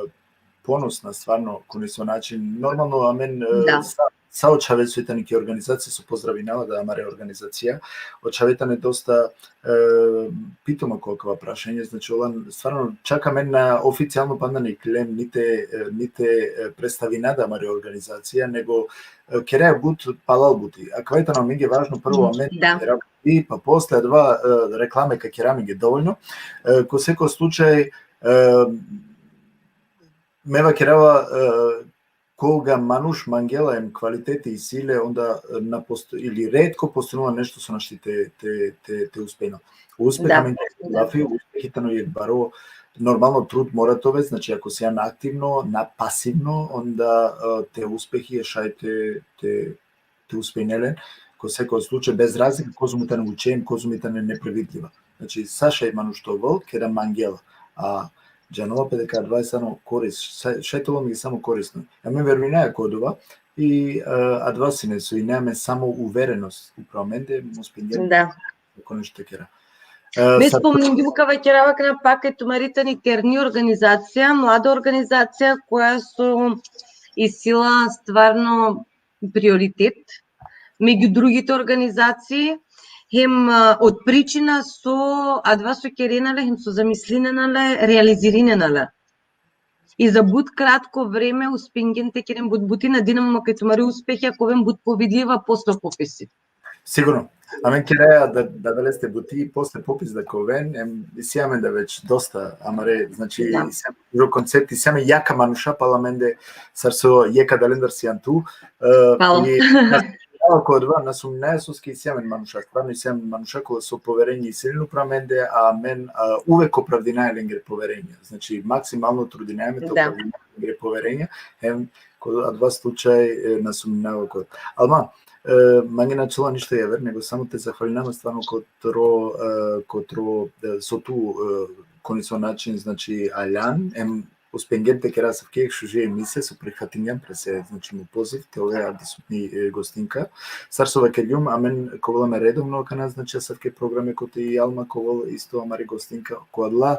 ponosna stvarno ko nesavo način. Normalno, amen, e, da, sa, sa o čhave so i tane ki organizacija, so pozdravinava da amare organizacija, o čhave tane dosta, e, pitoma ko akava prašanje, znači, ola stvarno čak amen na oficijalno panda na iklem, ni te, e, ni te, e, predstavina da amare organizacija, nego, e, kera but palal buti. Akava i tano amenge važno, prvo amen, da, kera buti, pa posle adava, e, reklame ka kera amenge dovoljno. E, ko seko slučaj, e, me vakerava, e, koga manuš mangela em kvaliteti isi le, onda, e, na posto-, ili retko postojnela nešto so našti te, te, te, te uspejnel. Uspeh, da, amen, da, lafi, uspeh i tano jekh baro, normalno, trud mora te ove, znači, ako sian aktivno, na pasivno, onda, e, te uspehi e šaj te, te, te uspejne len, ko seko slučaj, bez razlika kozom i tane uče em kozom i tane neprevidliva. Znači, sa šaj manuš te ovel, keda mangela. A džanela pe deka adava i tano koris-, sa-, šaj te ovel amenge samo korisno. Amen verujnaja ko adava i, e, adava sine so ine amen samo uverenost upro amende, em uspingjem, da, ko nešto te kera. E, me spomningjum, ka vakerava akana pak, e tumari tani terni organizacija, mlada organizacija koja so isi la stvarno prioritet megju drugite organizacije, hem, a, od pričina so adava so kerena le, hem so zamislinena le, realizirinena le. I za but kratko vreme uspingjen te keren but buti, nadinama ma kaj tumari uspehi ka oven but povidljiva posle popisi. Sigurno. Amen keraja da, da, adaleste buti, posle popis da ka oven, em, isi amen da već dosta amare, znači, da, isi amen o koncepti, isi amen jaka manuša pala amende, sar so jekh adalendar sian tu, e, hvala. I na sumnjava ko adava, na sumnjava, soske isi amen manuša, stvarno isi amen manuša kola so poverenje isi len upro amende, a amen, a, uvek opravdinaja lengere poverenja. Znači, maksimalno trudinaja amen te, da, opravdinaja lengere poverenja, em, ko adava slučaj, e, na sumnjava ko. Alma, e, mange na ačhola ništo javer, nego samo te zahvalinav ma stvarno ko tro, e, ko tro, e, so tu, e, ko nesavo način, znači, aljan, em uspingjem te kera asavke šuže emisije, so prihvatingjam pre se, znači, mo poziv, te ove avdisutni, e, gostinka. Sar so vakergjum, amen ka ovel amen redovno akana, znači, asavke programe kote i Alma ka ovel isto amari gostinka, ko adala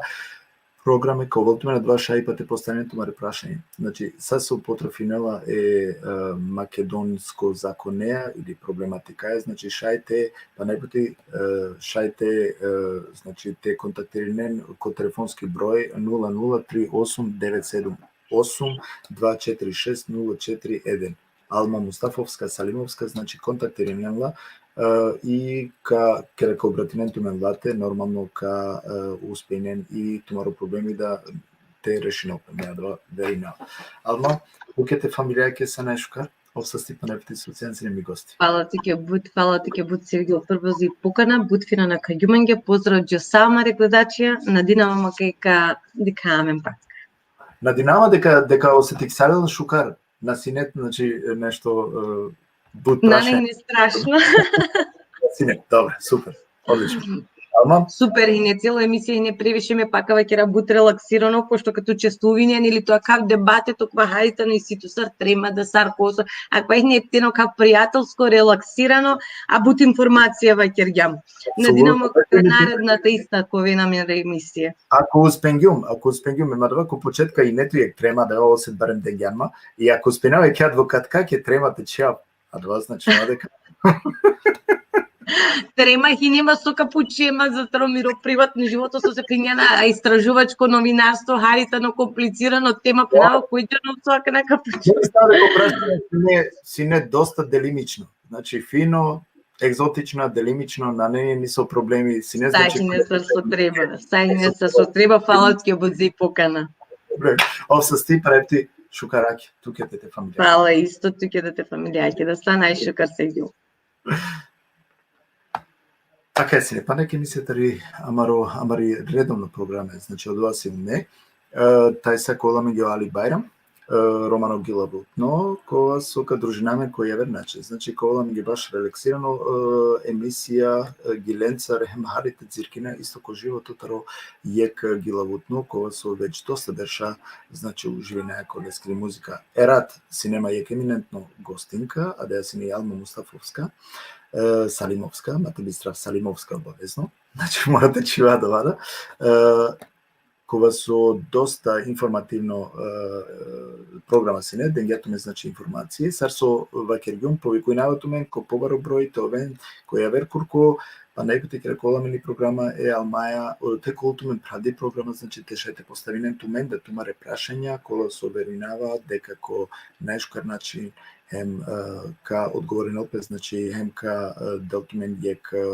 programe ka ovel tumen adava šaj pa te postavinen tumare prašanje. Znači, sa so potrofinela e, e, makedonsko zakoneja ili problematikaja, znači, šaj te, pa najputi, e, šaj te, e, znači, te kontaktirinen ko telefonski broj nula nula tri osum devet sedum osum dva četiri šest nula četiri eden. Alma Mustafovska, Salimovska, znači, kontaktirinen la, e, i ka, keda ka obratinen tumen late, normalno ka, e, uspejnen i tumaro problemi da te rešinel pe, me adava verujnav. Alma, tuke te familijake sa najšukar, ov sastipa najputi so sian sine mi gosti. Hvala tuke but, hvala tuke but, Sergio, prvo za i pokana, but fina na ka džu mange, pozdrav dži sa amare gledačija, nadinama ma kaj ka dikha amen pak. Nadinama deka, deka osetiksa len šukar, na sine, znači, nešto, e, but prašanje. Nane, nane strašno. Na sine, dobro, super. Odlično. Alma? Super, hine, celo emisija hine previše, me pak ka vakera but relaksirano, pošto kad učestvuvinjan ili tu akav debate, tokva hari tano isi tu sar trema da, sar koso, akava hine tano ka prijatelsko, relaksirano, a but informacija vakergjam. Nadinama ma ka naredna te ista ka oven amen emisija. Ako uspingjum, ako uspingjum, em adava ko početka ine tu jekh trema, da, oset barem dengjan ma, i ako uspinava jekh advokatka, ke trema te čhav, adava znači ma deka. Trema hine ma so ka pučem ma za taro miro privatno životo, so se pingja na istražuvačko novinarstvo, hari tano komplicirano tema, phenava, koj džanel so akana ka pučem. Sine, sine dosta delimično. Znači, fino, egzotična, delimično, nane niso problemi, sine, znači, sa hine sar so treba, sa hine sar so treba, hvala tuke but za i pokana. Dobro, ov sastipa, pravi ti šukar akhe, tuke te te familijake. Hvala isto tuke te te familijake, da sa najšukar, Sergio. Akana sine pana jekh emisija tari amaro, amari redovno programe, znači, odova sine, e, tajsa ka ovel amenge o Ali Bajram, e, romano gilavutno, kova so ka družina amen ko javer način. Znači, ka ovel amenge baš relaksirano, e, emisija, e, gilencar, hem hari te cirkina isto ko životo taro jekh gilavutno, kova so već dosta berša, znači, uživinaja ko leskiri muzika. Erat sine ma jekh eminentno gostinka, adaja sine i Alma Mustafovska, e, Salimovska, ma te bistra Salimovska obavezno. Znači, mora te čhiva adava da. E, kova so dosta informativno, e, programa sine, dengja tumen, znači, informacije. Sar so vakergjum, povikujnava tumen ko pobaro broj te oven ko javer kurko, pa najpre te kera ko ola meni programa e Almaja, o, te kol tumen pradi programa, znači, te šaj te postavinen tumen da tumare prašanja, kola so verujnava deka ko najšukar način hem, e, ka odgovorinel pe, znači, hem ka, e, del tumen jek, e,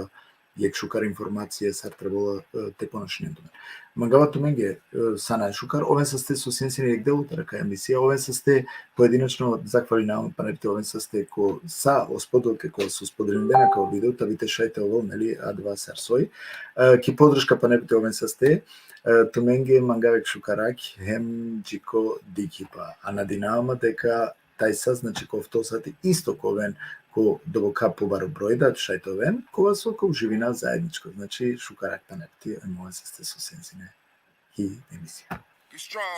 jek šukar informacija sar trebela, e, te ponašinen tumen. Mangava tumenge, e, sa najšukar, oven saste so sien sine jek delo tari ka emisija, oven saste pojedinačno zahvalinav, pa najpre oven saste ko sa o spodelke kola so spodelindena ko video, ta bi te šaj te ovel, neli, adava sar soj. E, ki podrška, pa najpre oven saste, e, tumenge mangava jek šukar akhi, hem dži ko dikhiba. A nadinava ma deka tajsa, znači, ko ofto sati isto ka oven ko doboka pobaro broj da šaj te oven, kova so ka uživina zajedničko, znači, šukar akhi, pa najpre, hem oven saste so sien sine ki emisija. Be strong.